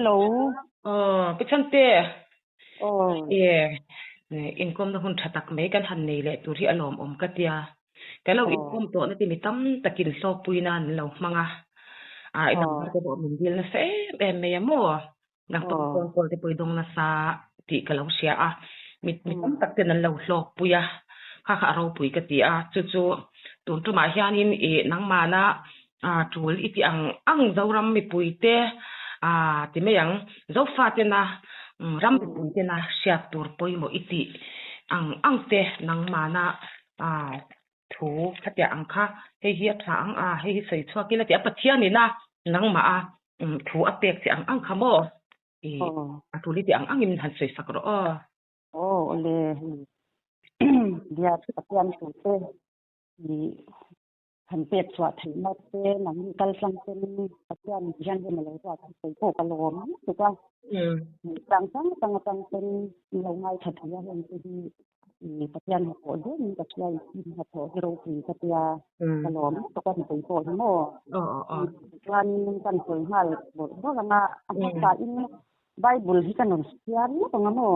Hello. Aw, Pi Chhante. Aw. E, inkawmna hun tha tak mai kan han nei leh tur hi a lawmawm ka tia. Kan lo inkawm tawhna te mi tam takin hlawkpuina an lo hmang a. A, i number te pawh min dil nasa em em mai a maw? Nang pawh phone call te pawh i dawng nasa tih ka lo hria a. Mi mi tam tak ten an lo hlawkpui a, kha kha a ropui ka ti a. Chu chu tun tumah hianin i nangmahna tul i tih ang ang Zoram mipui te ti mai ang, Zofa tena ram mipui tena hriat tur pawimawh i tih ang ang te nangmahna thu khatiah ang kha hei hi a tha ang a, hei hi sawi chhuak ila tih a Pathian ina nangmah a thu a pek che ang ang kha maw? I a tul i tih ang angin han sawi sak rawh aw. Aw awle hei bia Pathian thu te i han pek chhuah theihna te nangni kal tlang ten Pathian hian rem a lo ruat a sawi pawh ka lawm lutuk a. Tlang hrang hrang atang ten i lo ngaithla thei a heng te hi I Pathian hnathawh zel in ka hria i hnathawh hi ropui ka tia ka lawm lutuk a ni kei pawh hi maw. Chuan kan sawi nghal bawrh bawrh ang a, a hmasa in Bible hi ka rawn chhiar ngawt ang a maw.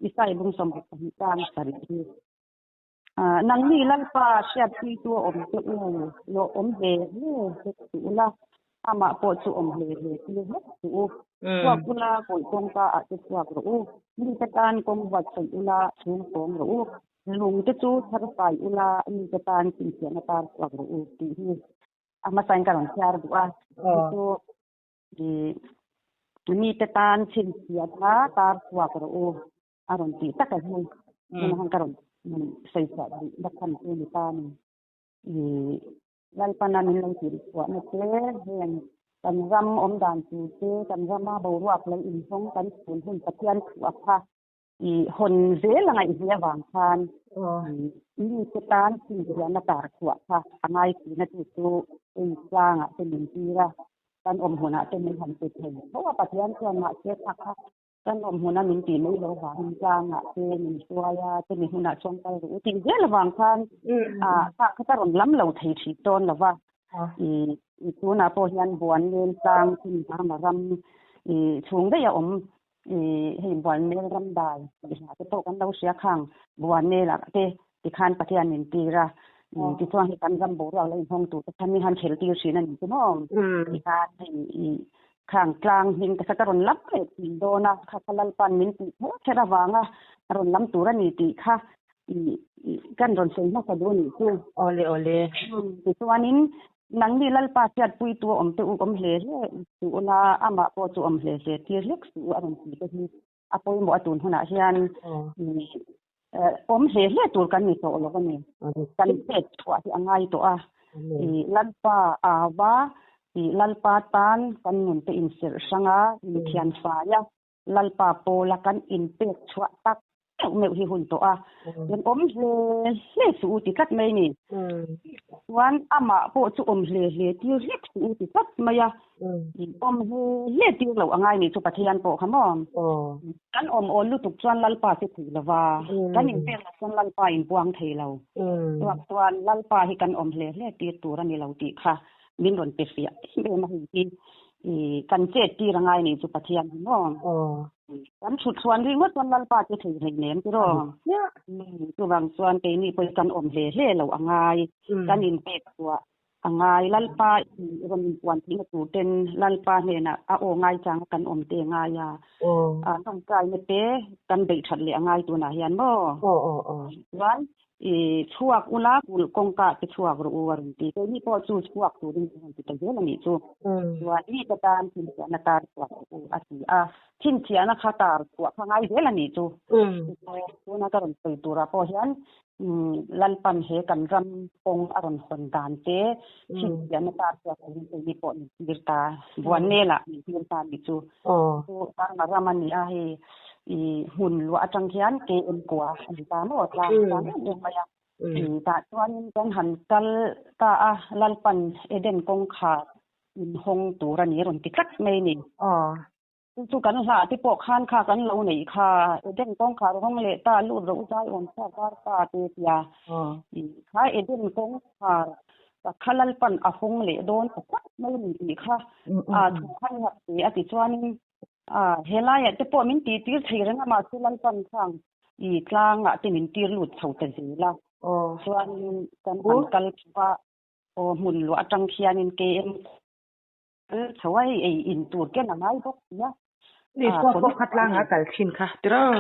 Isai bung 22 tang sarih hi. Nangni Lalpa hriatpuitu a awm te u, lawh awm hle hle hlek suh ula, amah pawh chu awm hle hle tir hlek suh u. Chhuak ula, kawih kawngka ah te chhuak rawh u, mite tan kawng buatsaih ula, chhung sawm rawh u, lung te chu thar fai ula, mite tan chhinchhiahna tar chhuak rawh u tih hi a hmasain ka rawn chhiar duh a. Chu chu mite tan chhinchhiahna tar chhuak rawh u. A rawn tih tak a hi tuna han ka rawn sawi chhuah duh na chhan chu ni ta a ni. I Lalpana min lo tirh chhuahna te heng kan ram awm dan tur te kan rama boruak lo inhawng kan chhun hun Pathian thuah kha i hawn zel a ngaihve avang khan mite tan chhinchhiahna tar chhuah kha a ngai tihna chu chu hei tlangah te min tir a, kan awm hunah te min han pe thei tho a Pathian chuan mahse kha kha Kan awm hmuna min tih mai lo vangin tlangah te min hruai a, chumi hmunah chuan kal ru u tih zel avang khan ah kha ka rawn lam lo thei thih dawn lo va. I tunah pawh hian Buanmel tlang chumi Burma ram i chhung daih a awm i hei Buanmel ram dai tih hla te pawh kan lo hria khang Buanmelah te tikhan Pathian min tir a. Tichuan hei kan ram boruak lo inhawng tur te khan min han khel tir thin a ni chu maw. Tikhan hei i Khang tlang hming te kha ka rawn lam leh thin dawn a, kha kha Lalpan min tih kher kher avanga rawn lam tur a ni tih kha kan rawn sawi hmasa duh a nih chu. Awle awle. Tichuanin nangni Lalpa hriatpuitu a awm te u awm hle hle suh ula, amah pawh chu awm hle hle tir hlek suh u a rawn tih te hi a pawimawh a tun hunah hian awm hle hle tur kan ni tawh lo a ni. Kan chet chhuah hi a ngai tawh a. Lalpa ava Lalpa tan kan nun te inserh hrang a, inthian fai a, Lalpa pawla kan inpek chhuah tak meuh meuh hi hun tawh a. Kan awm hle hle suh u ti tlat mai a ni. Chuan amah pawh chu awm hle hle tir hlek suh u ti tlat mai a. Awm hle hle tir loh a ngai nih chu Pathian pawh kha maw? Kan awm awl lutuk chuan Lalpa che thei lo va, kan inpek loh chuan Lalpa inbuang thei lo. Chuak chuan Lalpa hi kan awm hle hle tir tur a ni lo tih kha min rawn pe fiah em em a hei hi kan chet tir a ngai nih chu Pathian hi maw? Kan thut thluan ringawt chuan Lalpa che thei hleinem tiraw? Chuvang chuan keini pawh hi kan awm hle hle loh a ngai, kan inpek chhuah A ngai, Lalpa i rawn inpuan theihna tur ten Lalpa hnenah a aw ngai changa kan awm te ngai a, a tawngtaina te kan beih that leh a ngai tunah hian maw? Chuan i chhuak ula kulh kawngka te chhuak rawh u a rawn ti. Keini pawh chu chhuak turin kan rawn ti ta zel a nih chu. Chuan mite tan chhinchhiahna tar chhuak rawh u a ti a, chhinchhiahna kha tar chhuah kha ngai zel a nih chu. Tuna ka rawn sawi turah pawh hian Lalpan he kan ram kawng a rawn hawn dan te chhinchhiahna tar chu a sawiin keini pawh min tir ta, Buannelah min tir ta nih chu. Chu Burma ram a ni a, hei i hmun luah atang hian KM kua a ni ta maw, tlang tlang em em mai a. Tah chuanin kan han kal ta a, Lalpan Eden kawngkhar inhawng tur a ni a rawn ti tlat mai a ni. Chu chu kan hlah te pawh khan kha kan lo neih kha Eden kawngkhar hawng leh ta lut ro zai awm chhuak var ta te tia. Kha Eden kawngkhar Kha Lalpan a hawng leh dawn ta tlat mai a ni tih kha a thu kha ni hak te a ti chuanin a helaiah te pawh min tih tir thei reng a mahse Lalpan khang i tlangah te min tir lut chho ta zel a chuanin kan han kal chho a aw hmun luah atang khianin KM kal chho a hei ei in tur ken a ngai bawk sia. Ni chhuak pawh kha tlangah a kal thin kha tiraw?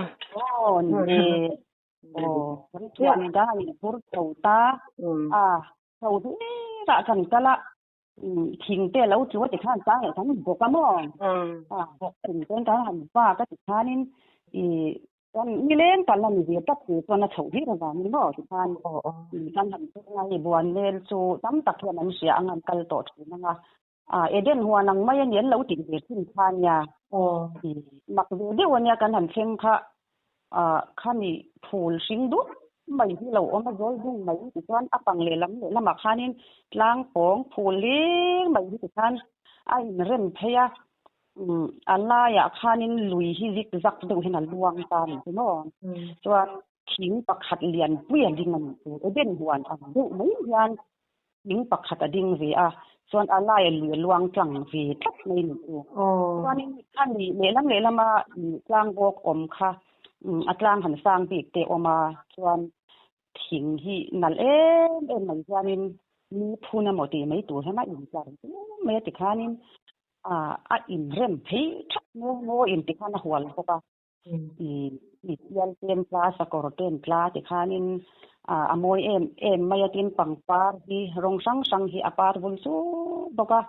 Aw ni e. Aw, kan chuan da in phur chho ta. A, chho hlerah kan kal a, thing te lo tlu a ti khan tang leh kan bawk a maw? A, bawk thing ten kan han vak a ti khanin i kan nileng kal a ni ve tak si chuan a chhoh hlir avangin maw ti khan kan han teng a, hei Buanlel chu tam tak hian an hria ang an kal tawh thin ang a. A, Eden huan ang mai a ni an lo tih ve thin kha a nia. Mak ve deuh a nia kan han thleng kha a khami phul hring dup mai hi lo awm a zawl dung mai tichuan a pang lehlam lehlamah khanin tlang pawng phul hlir mai hi tikhan a inrem phei a, a laiah khanin lui hi zik zak deuh hian a luang ta a ni chu maw. Chuan thing pakhat lianpui a ding a ni chu Eden huan ang deuh mai hian Thing pakhat a ding ve a, chuan a laia lui a luang tlang ve tlat mai ni chu. Chuanin kha ni lehlam lehlama tlang bawk awm kha a tlang han sang bik te awm a, chuan thing hi nalh em em mai hianin mi phun emaw tih mai tur hian a intlar zel mai a tikhanin a inrem phei thap mai a, ngaw in tikhan a hual bawk a. I sial ten tla, sakawr ten tla ti khanin a mawi em em mai a, tin pangpar hi rawng hrang hrang hi a par vul sup bawk a,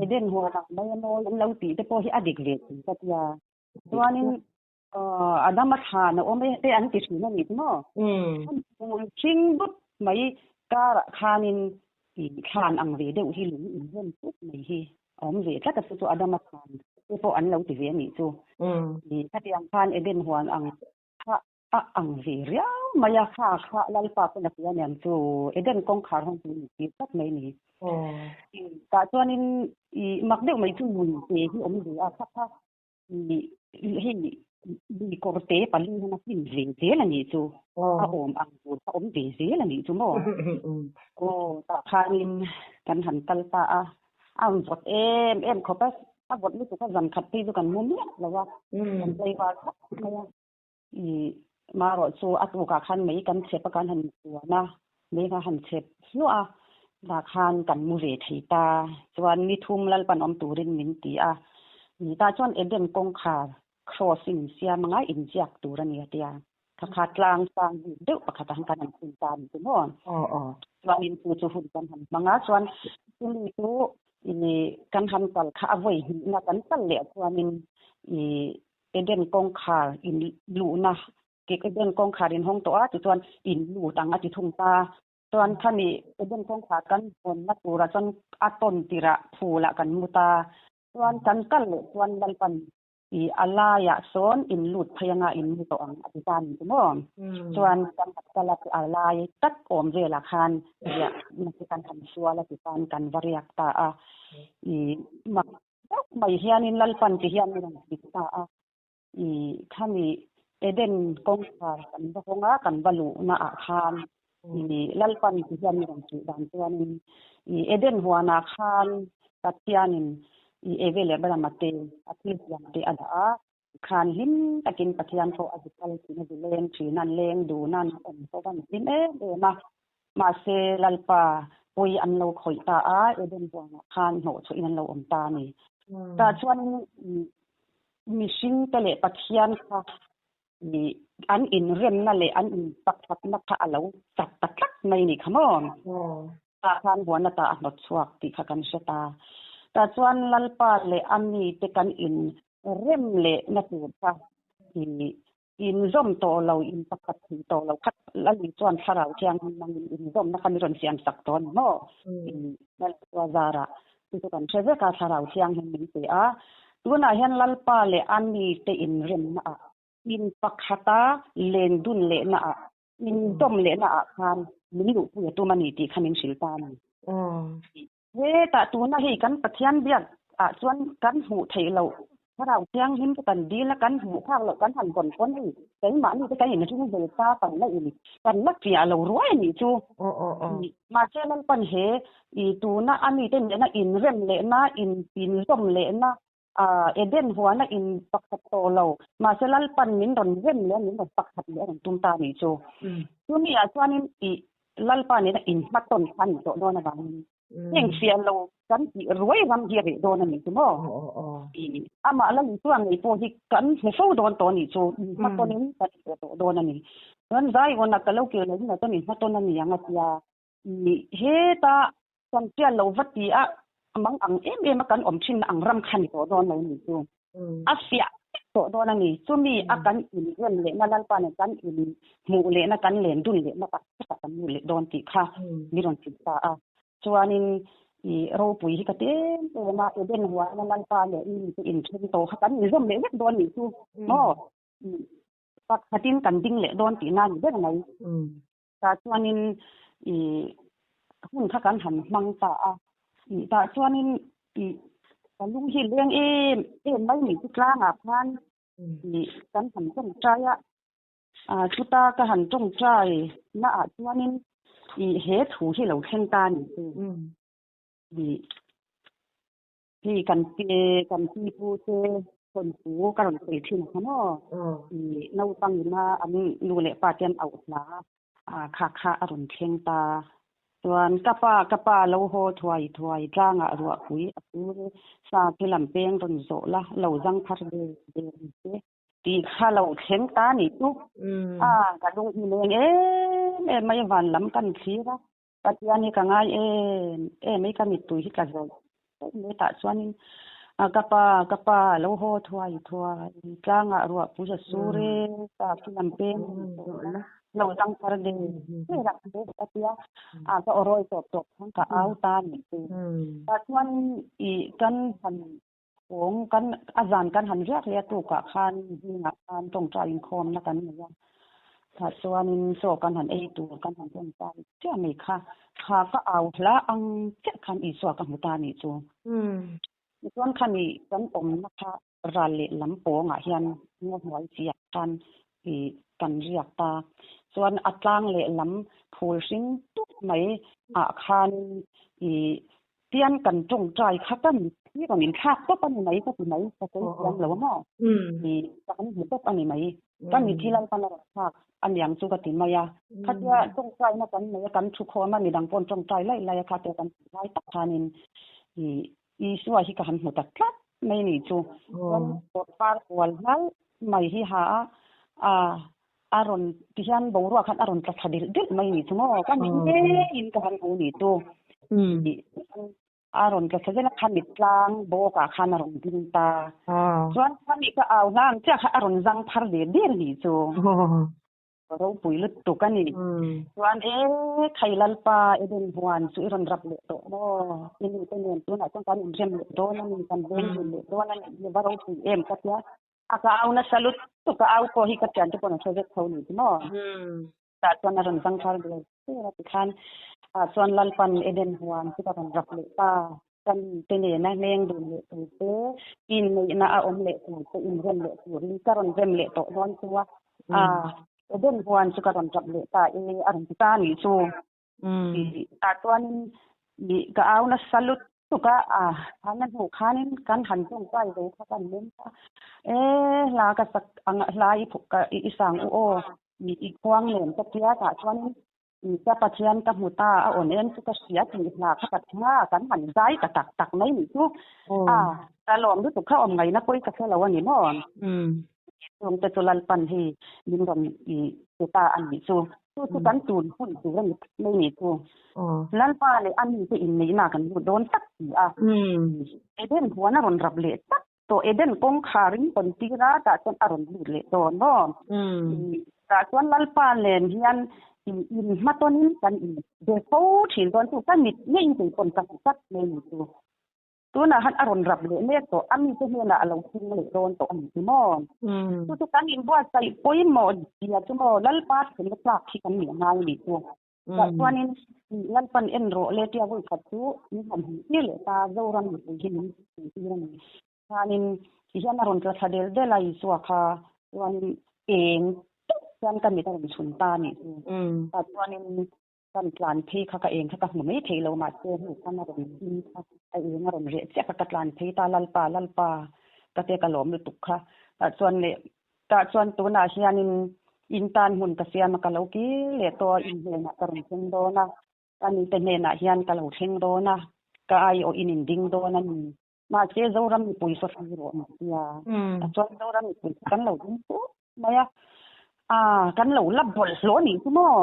Eden huan ang mai a mawi an lo tih te pawh hi a dik ve thei ka tia. Chuanin Adama thlan a awm e te an ti thin a ni maw? Hring dup mai karah khanin thlan ang ve deuh hi lung inrem pup mai hi a awm ve tlat a, chu chu Adama thlan te pawh an lo ti ve a nih chu. Khatiang khan Eden huan ang kha a ang ve riau mai a, kha kha Lalpa pawn a ti a niang chu Eden kawngkhar hawng chu ni tir tlat mai a ni. Tah chuanin i mak deuh mai chu lui te hi awm ve a, kha kha hei lui kawr te pali hian a hlim ve zel a nih chu, a awm ang tur kha awm ve zel a nih chu maw. Aw tah khanin kan han kal ta a, a vawt em em khawp a, a vawt lutuk a zan khat phei chu kan mu miah lo a, kan play var khawp mai a. I marawh chu a tukah khan mei kan chhep a kan han tuan a, mei kha han chhep hluah a, tah khan kan mu ve thei ta. Chuan ni thum Lalpan awm turin min ti a, ni tah chuan Eden kawngkhar cross in siam anga inziak tur a ni a tia. Kha kha tlang sang bik deuh pakhat ah khan kan han phun ta a ni chu maw. Chuanin chu chu hun kan han hmang a, chuan chumi chu i kan han kal kha a vawi hnihna kan kal leh chuanin i Eden kawngkhar in luhna ke Eden kawngkhar in hawng tawh a tichuan in lut ang a ti thung ta. Chuan khami Eden kawngkhar kan hawnna turah chuan a tawn tirah phulah kan mu ta. Chuan kan kal leh chuan Lalpan i a laiah sawn in lut phei anga in mu tawh ang a ti ta a ni chu maw. Chuan kan han kal a a lai tak awm velah khan riah na chu kan han sual a tichuan kan va riak ta a. I mak Deuh mai hianin Lalpan ti hian min rawn hrilh ta a, i khami Eden kawngkhar kan va hawng a, kan va luhna ah khan i Lalpan ti hian min rawn hrilh dan chuanin i Eden huanah khan Pathianin i Eve leh Abrahama te a thil siam te a dah a, khan hlim takin Pathian pawh a zu kal thin a, zu leng thin a, an leng dun a, an awm pawh an hlim em em a. Mahse, Lalpa pawi an lo khawih ta a, Eden huanah khan hnawh chhuahin an lo awm ta a ni. Tah chuan mihringte leh Pathian kha an inremna leh an inpakhatna kha a lo chat ta tlat mai a nih kha maw? Tah khan huan ata a hnawt chhuak tih kha kan hre ta. Tah chuan Lalpa leh a mite kan inrem lehna tur kha Inzawm tawh lo, in pakhat thei tawh lo kha Lali chuan thlarau thianghlim hmangin inzawmna kha mi rawn siam sak tawh a ni maw? Lalpa zarah chu chu kan hre vek a, thlarau thianghlim min pe a. Tunah hian Lalpa leh a mite inremna ah, in pakhata len dun lehna ah, inzawm lehna ah khan min luhpui a tum a ni tih kha min hrilh ta a ni. Hetah tuna hei kan Pathian biak ah chuan kan hmuh theih loh. Thlarau Thianghlim te kan dil a, kan hmuh phak loh kan han vawn pawn hei keimahni te kan inring ve ta kan la in kan la fiah lo ruai a nih chu. Mahse Lalpan he i tuna a mite nena inrem lehna, in inzawm lehna, Eden huana in pakhat tawh lo, mahse Lalpan min rawn rem leh a, min rawn pakhat leh a rawn tum ta a nih chu. Chumi ah chuanin i Lalpa nena inhmatawn kha a ni tawh dawn avangin Heng fiah lo kan tih ruai ram hi a reh dawn a nih chu maw? Amah la Isua ngei pawh hi kan hmu fo dawn tawh a nih chu, inhmatawnin kan inbe tawh dawn a ni. Chuan Zion-a ka lo kir leh hunah chuan inhmatawn a ni ang a tia. Heta kan fiah lo va ti a, mang ang em em a kan awm thin ang ram kha ni tawh dawn lo a nih chu. A fiah vek tawh dawn a ni. Chumi a kan inrem lehna Lalpa nen kan inhmuh lehna kan len dun lehna tak takah kan lut leh dawn tih kha min rawn hrilh ta a. Chuanin i ropui hi ka ti em em a, Eden huana Lalpa leh mi te inthen tawh kha kan inzawm leh vek dawn nih chu maw? Pakhatin kan ding leh dawn tihna a ni ber mai. Tah chuanin i hun kha kan han hmang ta a, tah chuanin i ka lung hi leng em em mai ni chu tlangah khan i kan han tawngtai a, chuta ka han tawngtai naah chuanin i he thu hi lo thleng ta a ni chu. I hei kan pi kan pi pu te thawnthu ka rawn sawi thin kha maw? I naupang ina an nu leh pa te an auh hla a kha kha a rawn thleng ta. Chuan ka pa ka pa lo haw thuai thuai tlangah ruahpui a sur e, sa khi lam peng rawn zawh la, lo zang phar ve ve ang che tih kha lo thleng ta ni chu. A ka lung hi leng em em mai van lam kan thlir a. Pathian hi ka ngai em em mai ka mittui hi ka zawih zawih mai tah chuanin ka pa ka pa lo haw thuai thuai tlangah ruah pui a sur e ta khi lam peng lo tang thar de che rak te ka tia a ka awrawi tawp tawp khan ka au ta ni chu tah chuanin i kan han awng kan a zan kan han riak leh a tukah khan zingah khan tawngtai inkhawmna kan nei a tah chuanin chaw kan han ei tur kan han tawngtai chiah mai kha kha ka au hla ang chiah khan Isua ka hmu ta a nih chu. Tichuan khami kan awmna kha ral leh lam pawngah hian ngaw hnuai chiah khan i kan riak ta. Chuan a tlang leh lam phul hring tup mai ah khan i Tian kan tawngtai kha ka mit hi rawn inthlak tawp a ni mai ka ti mai, ka sawi thiam lo a maw? I ka kan hmu tawp a ni mai. Ka mit hi Lalpan a rawn thlak a niang chu ka ti mai a. Khatia tawngtaina kan nei a, kan thu khawm a, midang paw'n tawngtai laih laih a, khatia kan tih lai tak khanin i Isua hi ka han hmu ta tlat mai ni chu. Chuan kawrpar kual hnal mai hi ha a, a A rawn ti hian boruak khan a rawn tla thla dilh dilh mai ni chu maw? Ka mit ngeiin ka han hmu ni chu. A rawn tla thla zel a, kha mit tlang bawkah khan a rawn ding ta. Chuan kha mi ka au hlang chiah kha a rawn zang phar der der ni chu. Ropui lutuk a ni. Chuan e khai Lalpa Eden huan chu i rawn rap leh tawh maw? I nute nen tunah chuan kan inrem leh dawn a ni, kan veng dun leh dawn a ni, i va ropui em ka tia. A ka au nasa lutuk a, au pawh hi ka thiante pawh an hre vek tho ni chu maw? Tah chuan a rawn zang thar ve zel a tikhan ah chuan Lalpan Eden huan chu ka rawn rak leh ta, ka nute nena leng dun leh tur te, inneihna a awm leh tur te, inrem leh turin ka rawn rem leh tawh dawn chu a, ah Eden huan chu ka rawn rap leh ta e a rawn ti ta a nih chu. Tah chuanin ka au nasa lutuk a, a na hnuh khanin kan han tawngtai ve kha kan lem a, e hla ka sak ang hla i ka i sang u aw i khuang nen ka tia tah chuanin ka Pathian ka hmu ta a awn em chu ka hria tih hla kha ka thleng a, kan han zai ta tak tak mai nih chu a, ka lawm lutuk kha awm ngaihna pawi ka hre lo a ni maw? Chungte chu Lalpan hei min rawn i pe ta a nih chu. Chu chu kan tun hun tur a ni mai nih chu. Lalpa leh a mite inneihna kan lut dawn tak si a. Eden huan a rawn rap leh tak tawh. Eden kawngkhar in rawn tir a, tah chuan a rawn lut leh dawn maw? Tah chuan Lalpa nen hian in hmatawnin kan in be fo thin dawn chu ka mit ngeiin keipawn ka hmu tak mai nih chu. Tunah khan a rawn rap leh mek tawh, a mite hnenah a lo thleng leh dawn tawh a ni chu maw? Chu chu kan inbuatsaih pawimawh zia chu maw Lalpa thlenna tlak hi kan nih ngai a nih chu. Chutah chuanin Lalpan en rawh le tia vawi khat chu min han hmuh tir leh ta, Zoram mipui hi min hmuh tir a ni. Chuanin Ti hian a rawn tla thla del del a Isua kha chuanin eng teuh chuan ka mit a rawn chhun ta a nih chu. Tah chuanin kan tlan phei kha ka eng kha ka hmu mai thei lo mahse hnu khan a rawn ding kha a eng a rawn reh chiah kha ka tlan phei ta Lalpa Lalpa ka te ka lawm lutuk kha. Tah chuan leh tah chuan tunah hianin in tan hmun ka siam a ka lo kir leh tawh a in hnenah ka rawn thleng dawn a ka nute hnenah hian ka lo thleng dawn a ka aiawh in in ding dawn a ni. Mahse Zoram mipui saw thlir rawh an ti a. A chuan Zoram mipui chu kan lo ding fur mai a. A kan lo la bawlhhlawh a nih chu maw?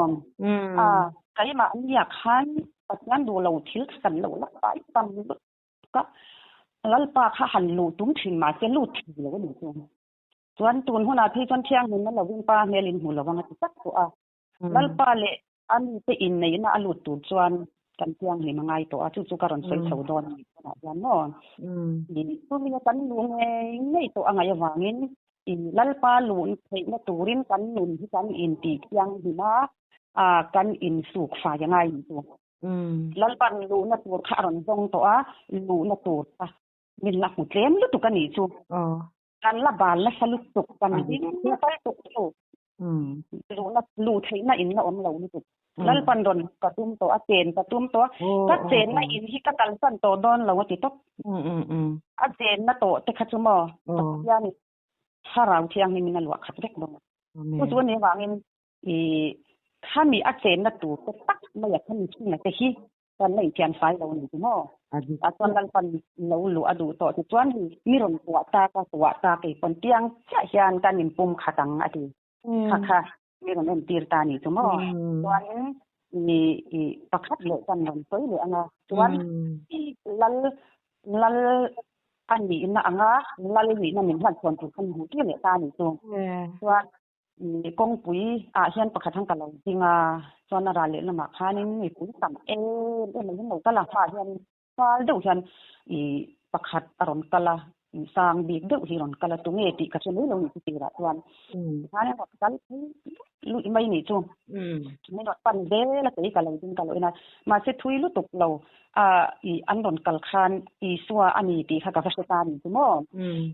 A keimah nia khan Pathian duh lo thil kha kan lo la pai tam lutuk a. Lalpa kha han luh tum thin mahse lut thei lo a nih chu. Chuan tun hunah phei chuan thianghlimna lovin pa hmel in hmu lo ang a ti tak tawh a. Lalpa leh a mite inneihna a lut tur chuan kan thianghlim a ngai tawh a, chu chu ka rawn sawi chho dawn a ni tunah hian maw. Chumi a kan luh ngei ngei tawh a ngaih avangin Lalpa luh theihna turin kan nun hi kan intih thianghlim a, kan insuk fai a ngai ni chu. Lalpa'n luhna tur kha a rawn zawng tawh a, luhna tur kha min la hmu tlem lutuk a nih chu. Kan la bal nasa lutuk, kan ding nasa lutuk chu. Luhna, luh theihna in la awm lo lutuk. Lalpan rawn ka tum tawh a, chen ka tum tawh a, ka chenna in hi ka kalsan tawh dawn lo a ti tawp. A chenna tawh te kha chu maw Pathian Thlarau Thianghlim in a luah khat vek dawn. Chu chu a nih avangin i khami a chenna tur te tak mai a khami chhunga te hi Kan la inthian fai lo ni chu maw? A chuan Lalpan lo luh a duh tawh tichuan hei mi rawn kuah ta ka kuah ta kei pawn tiang chiah hian kan inpum khat ang a ti. Kha kha mi rawn entir ta ni chu maw? Chuanin i i pakhat leh kan rawn sawi leh ang a, chuan i lal lal a nihna anga lal nihna min hlan chhuan tur kha min hmuh tir leh ta ni chu. Chuan Kawngpui ah hian pakhat han ka lo ding a, chuan a ral leh lamah khanin mipui tam em em mai hian lo kal a, hmaah hian fal deuh hian ih pakhat a rawn kal a, sang bik deuh hi a rawn kal a, tunge tih ka hre mai lo nih chu tirah chuan tikhan a rawn kal phei luih mai nih chu, min rawn pan zel a kei ka lo ding ka lo en a, mahse thui lutuk lo a ih an rawn kal khan Isua a ni tih kha ka va hre ta a ni chu maw,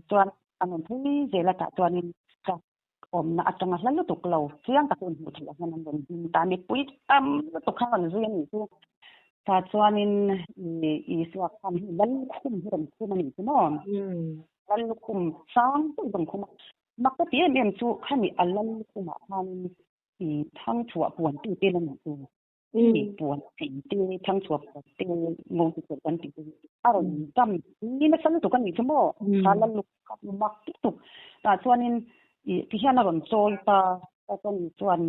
chuan an rawn phei zel a tah chuanin ka awmna atanga hla lutuk lo chiang takin hmuh theih ah hian an rawn ding ta mipui tam lutuk kha rawn zui a nih chu. Tah chuanin Isua khan hei Lallukhum hi rawn khum a nih chu maw? Lallukhum sang deuh rawn khum a. Mak ka ti em em chu khami a Lallukhumah khanin thangchhuah puan tu te la nih chu. Puan chei te, thangchhuah puan te, ngo te pawh kan tih te hi a rawn dam ni nasa lutuk a nih chu maw? Kha Lallukhum mak lutuk. Tah chuanin Ih ti hian a rawn chawi ta, ka chuan ih chuan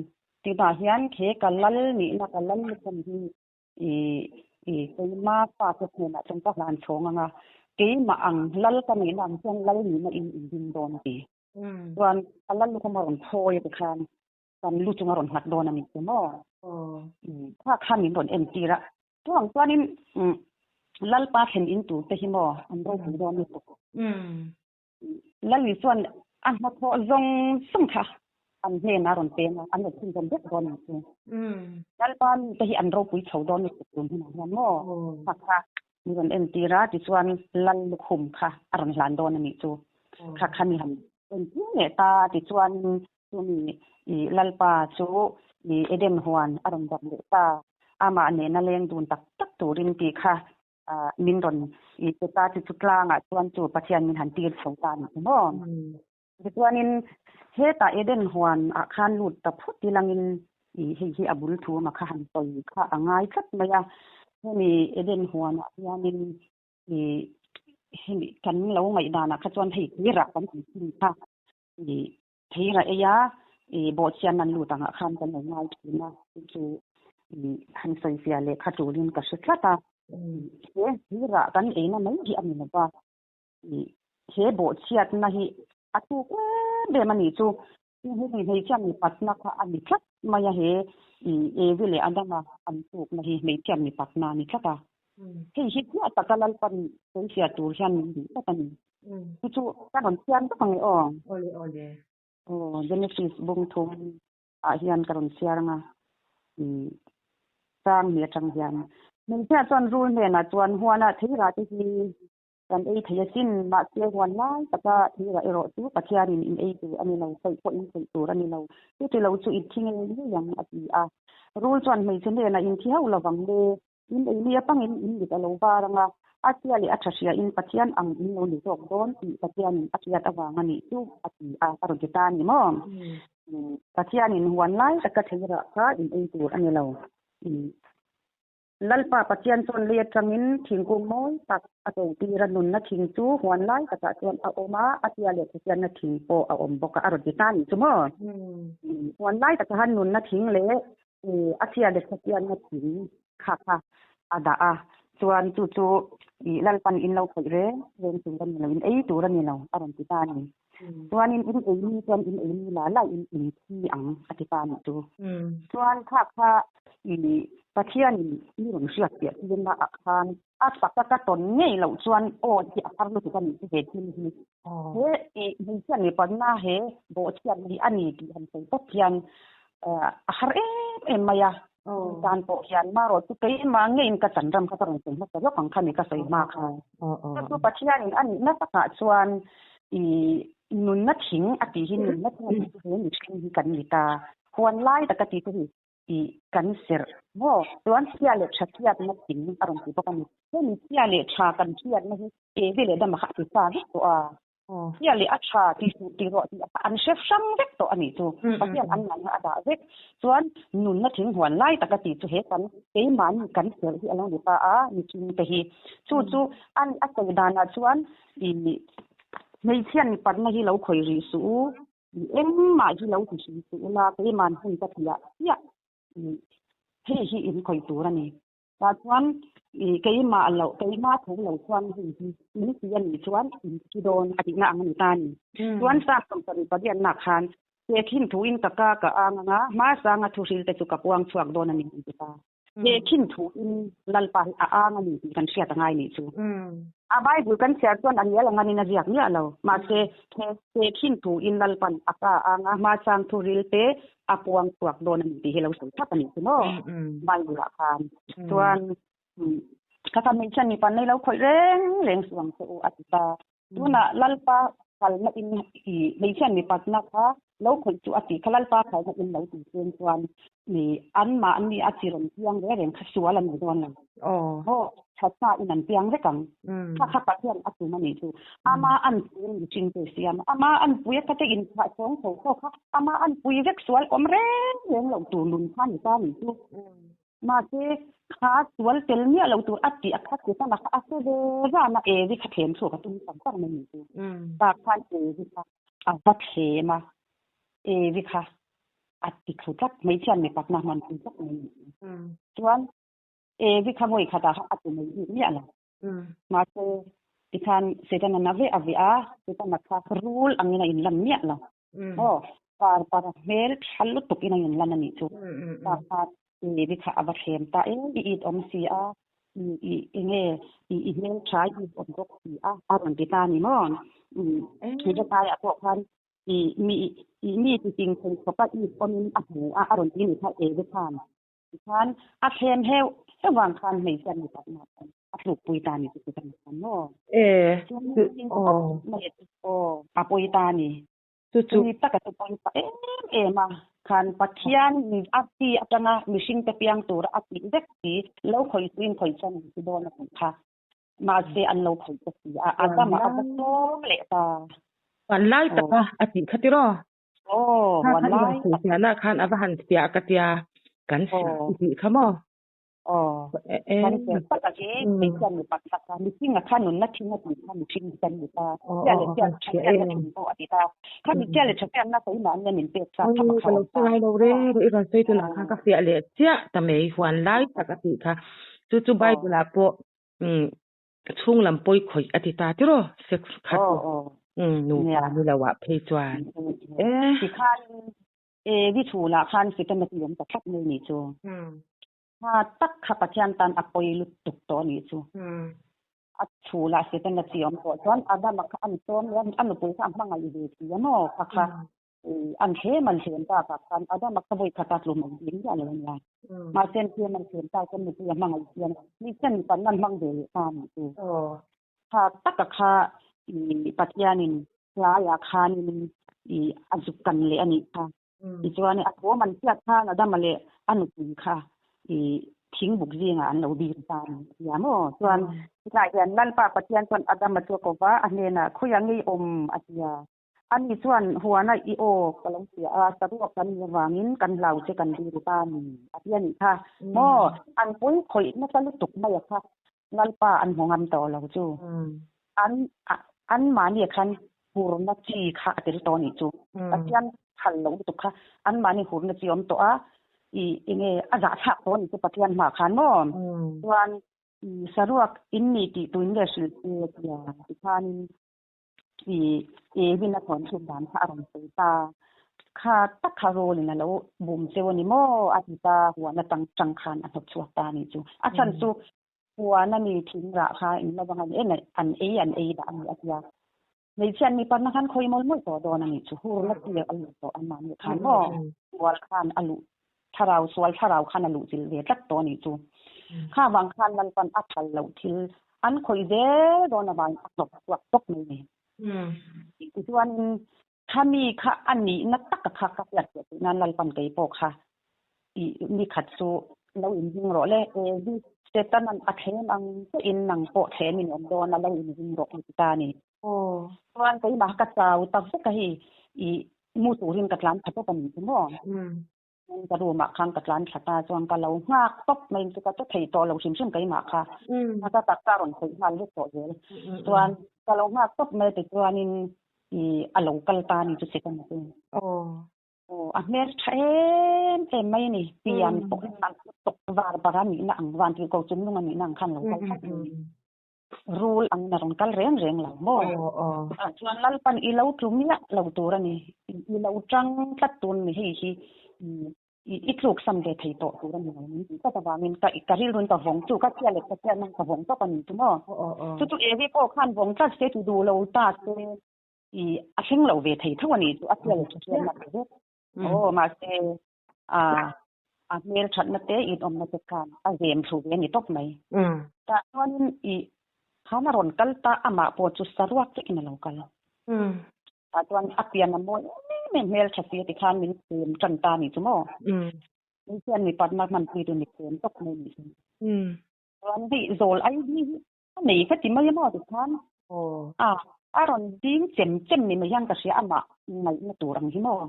tunah hian he ka lal nihna ka lal lukhum hi ih ih keima fate hnenah chuan ka hlan chhawng ang a, keimah ang lal ka nihna ang chuan lal nihna in in ding dawn a ti. Chuan a lal lukhum a rawn phawi a tikhan kan lu chung a rawn nghat dawn a ni chu maw? Kha khan min rawn entir a, chuang chuanin Lalpa thlen in tur te hi maw an ropui dawn lutuk. Lali chuan a hnathawh zawng zawng kha an hnenah a rawn peng a, an rawn chhunzawm vek dawn ang chu. Lalpa mite hi an ropui chho dawn lutuk tun hunah hian maw? Kha kha min rawn entir a, tichuan Lal lukhum kha a rawn hlan dawn a nih chu. Kha kha mi han entir leh ta, tichuan chumi Lalpa chu Eden huan a rawn dawk leh ta, amah nena leng dun tak tak turin tih kha min rawn i pe ta chu chu tlangah chuan chu Pathian min han tir chho ta a ni chu maw. Tichuanin hetah Eden huan ah khan lut ta phut ilangin i hei hi a bul thu ama kha han sawi kha a ngai tlat mai a. Hemi Eden huan ah hianin i hemi kan lo ngaihdan ah kha chuan hei theirah kan tih thin kha i theirah ei a i bawhchhian an lut angah khan kan lo ngai thin a, chu chu i han sawifiah leh kha tulin ka hre tlat a. He theirah kan eina mai hi a ni lo va, i he bawhchhiatna hi a tuk em em a nih chu. Hemi hmeichhia mipatna kha a ni tlat mai a, he i Evi leh Adama an tukna hi hmeichhia mipatna a ni tlat a. Hei hi chiah taka Lalpan sawifiah tur hian min duh tlat a ni. Chu chu ka rawn chhiar vek ang e aw. Awle awle. Aw Genesis bung thum ah hian ka rawn chhiar ang a. Chang ni atang hian. Hmeichhia chuan rul hnenah chuan huanah theirah te hi. Kan ei thei asin, mahse huan lai taka thirah erawh chu Pathianin in ei tur a ni lo, sawi pawh in sawi tur a ni lo. Chuti lo chu i thi ngei ngei ang, a ti a. Rul chuan hmeichhe hnenah in thi hauh lovang le, in ei ni apangin in mit a lo var ang a, a chhia leh a tha hria in Pathian ang in lo ni zawk dawn tih Pathianin a hriat avang a nih chu, a ti a, a rawn ti ta a ni maw? Pathianin huan lai taka theirah kha in ei tur a ni lo. Lalpa Pathian chuan lei atangin thingkung mawi tak a to tir a, nunna thing chu huan lai takah chuan a awm a, a tia leh Pathianna thing pawh a awm bawk a, a rawn ti ta a nih chu maw? Huan lai takah khan nunna thing leh a tia leh Pathianna thing kha kha a dah a, chuan chu chu Lalpan in lo khawih reng reng tur a ni lo, in ei tur a ni lo, a rawn ti ta a ni. Chuanin in ei ni chuan in ei ni la la in in thi ang a ti ta a nih chu. Chuan kha kha i Pathianin mi rawn hriat piah tirna ah khan a taka ka tawn ngei loh chuan aw hi a har lutuk a nih chu he thil hi. He i hmeichhia mipanna he bawhchhiat hi a ni tih han sawi tawp hian a har em em mai a. Tan pawh hian marawh chu keimah ngeiin ka chan ram kha ka rawn sawi hmasa lawk ang kha ni ka sawi hma kha. Chu chu Pathianin a nihna takah chuan i nunna thing a tih hi nunna thing a tih chu he mihring hi kan ni ta. Huan lai taka tih chu hei i kan serh maw? Chuan chhia leh tha chhiatna thing a rawn ti bawk a ni. Hemi chhia leh tha kan chhiatna hi Evi leh Adama kha a ti sa vek tawh a. Chhia leh a tha ti suh ti rawh tih an hre hrang vek tawh a nih chu. Pathian an ngaihna a dah vek. Chuan nunna thing huan lai taka tih chu he kan keimahni kan serh hi a lo ni ta a mihring te hi. Chu chu a sawi danah chuan i hmeichhia mipatna hi lo khawih rih suh u, i engmah hi lo ti hrim suh ula keima'n hun ka tiah chiah hei hi in khawih tur a ni. Tah chuan i keimah loh, keimah tho lo chuan hei hi in ti a nih chuan in thi dawn a tihna ang a ni ta a ni. Chuan Sam sawmsarih pariatnak khan he khin thuin ka ka ka ang ang a, hmasanga thuhril te chu ka puang chhuak dawn a ni an ti ta. He khin thuin Lalpa hi a ang a ni tih kan hriat a ngai nih chu. A Bible kan chhiar chuan a ngial ang anin a ziak miah lo. Mahse he khin thuin Lalpan a ka ang a, hmasang thuhril te a puang chhuak dawn a ni tih hi lo sawi thlap a nih chu maw Bible ah khan. Chuan ka ka hmeichhia mipa nei lo khawih reng reng suh ang che u a ti ta. Tunah Lalpa kalna in i hmeichhia mipatna kha lo khawih chu a tih kha Lalpa kalna in lo tih chen chuan i anmahni a chi rawn piang reng reng kha sual a ni dawn lo. Aw thatna in an piang vek ang. Kha kha Pathian a tum a nih chu. Ama an pui mihring te siam a, ama an pui a khate in thah chawng tho tho kha ama an pui vek sual awm reng reng lo tur nun kha ni ta nih chu. Mahse kha sual tel miah lo tur a tih a kha ti tan a kha a hre ve zan a Evi kha thlem chhuak a tum tam tak mai nih chu. Tah khan Evi kha a va thlem a, Evi kha a ti thlu tlat hmeichhia mipatna hman pui tlat mai nih chu. Chuan Evi kha vawi khatah kha a ti mai bik miah lo. Mahse, tikhan Setana na veh a veh a, Setana kha rul angin a inlan miah lo. Aw, par par hmel tha lutuk in a inlan a nih chu. Tah khan Evi kha a va thlem ta em, i it awm si a, i enge i hmel tha i it awm bawk si a, a rawn ti ta a ni maw? Heta pawh khan i mi i mi ti ting thei khawpa it awmin a hmu a, a rawn ti ni kha Evi khan. Tikhan a thlem heuh heuh vang khan hmeichhia mi pakna khan a tlukpui ta ni chu ti kan khan maw? E, Chuan aw aw a pawi ta ni. Chu chu. Chumi taka chu pawi ta em em a, khan Pathian a ti atanga mihring te piang tura a tih vek si, lo khawih suin khawih chuan an ti dawn a tih kha. Mahse an lo khawih ta si a, Adama a va tlawm leh ta. Huan lai taka a tih kha tiraw? Aw, Kha huan khan lai i tak. Fiahna khan a va han fiah ka tia, kan fiah i tih kha maw? Aw, kan fiah tak a hi, hmeichhia mi pakhat kha, mihring a kha nunna thing a tih kha mihring hi kan ni ta. Chhia leh chhia tha fiahna thing pawh a ti ta. Kha mi chhia leh tha fiahna keimahni a min pek sa kha Ka lo hre ngai lo re rawh i rawn sawi tunah khan ka fiah leh chiah ta mai, huan lai tak a tih kha. Chu chu Bible ah pawh Chhung lam pawi khawih a ti ta tiraw sex khat nupa ni lo ah phei chuan e. Tikhan e vi chhunah khan Satan a ti awm ta tlat mai nih chu. Tha tak kha Pathian tan a pawi lutuk tawh nih chu. A chhunah Satan a ti awm tawh chuan Adama kha an sawm leh a, a nupui kha a hmangaih ve si a maw kha kha. An thlem an thlem tak ah khan Adama kha vawi khat a tlum ang tih miah lo a nia. Mahse an thlem an thlem tak chuan nupui a hmangaih hian mi sen pan an hmang ve leh ta a nih chu. Kha taka kha i Pathianin tlaiah khanin i a zuk kan leh a nih kha. Tichuan a thawm an hriat khan Adama leh a nupui kha i thingbuk zingah an lo bir ta a ni a ti a maw? Chuan tlaiah hian Lalpa Pathian chuan Adama chu a ko va, a hnenah, Khawiah ngei awm? a ti a. Ani chuan, Huana i aw ka lo hria a, saruak kan nih avangin kan hlau che kan bir ta a ni a ti a nih kha. Maw? An pawi khawih nasa lutuk mai a kha. Lalpa an hmu ngam tawh lo chu. An anmahni ah khan hurna chi kha a tel tawh a nih chu. Pathian phal loh lutuk kha anmahni hurna chi a awm tawh a, i enge a zahthlak tawh a nih chu Pathian hmaah khan maw? Chuan i saruak in ni tih tuin nge hrilh che tia tikhanin i Evin a thawn thluk dan kha a rawn sawi ta. Kha tak kha Rawlin a lo bum cheu a ni maw? A ti ta, huan atang tang khan a hnawt chhuak ta a nih chu. A chhan chu huan a mi thing rah kha in lo vang a ni an ei an ei dah a ni a tia. Hmeichhia an mi panna khan khawi mawl mawlh tawh dawn a nih chu. Hurna tir a luh tawh anmahni khan maw? Sual khan a luh thlarau sual thlarau khan a luh chilh ve tlat tawh a nih chu. Kha vang khan Lalpan a phal loh thil an khawih zel dawn avangin a hnawk chhuak tawp mai ni. Tichuanin khami kha a nihna taka kha ka hriat theih theih nan Lalpan kei pawh kha i ni khat chu lo inhming rawh le, Evi Setanan a thlem ang chiahin nang pawh thlem in awm dawn a lo inhming rawh a ti ta a ni. Chuan keimah ka chau ta vek a hei i mu turin ka tlan thla tawp a ni chu maw? Ka room ah khan ka tlan thla ta chuan ka lo nghak tawp mai chu ka che thei tawh lo hrim hrim keimah kha. Ka taksa rawn khawih nghal vek tawh zel. Chuan ka lo nghak tawp mai tichuanin i a lo kal ta a ni chu second chu. Aw a hmel tha em em mai a ni. Pian pawh hi an tawk var bar a nihna ang van tih ko chung nung a nihna ang khan lo kal tlat mai a ni. Rul ang na rawn kal reng reng lo maw? Ah chuan Lalpan i lo tlu miah lo tur a ni. I lo tang tlat tur a ni hei hi i tluk sam ve thei tawh tur a ni lo min tih tlat avangin ka ka rilruin ka vawng chu ka chhia leh ka chhiatna ka vawng tawp a ni chu maw? Chu chu Evi pawh khan vawng tlat se ti duh lo ta se i a thleng lo ve thei tho a ni chu a chhia leh tha hriatna ta vek. Aw mahse a a hmel thatna te inawmna te khan a zem thlu ve a ni tawp mai. Tah chuanin i khan a rawn kal ta amah pawh chu saruak vekin a lo kal. Tah chuan a pian a mawi em em hmel tha si a ti khan min thlem tan ta a nih chu maw. Min hian mipatna hmanpui tur mi thlem tawp mai a nih chu. Chuan hei zawl ai hi A nei ka ti mai a maw tikhan a a rawn ding chem chem ni mai hian ka hria amah ngaihna tur ang hi maw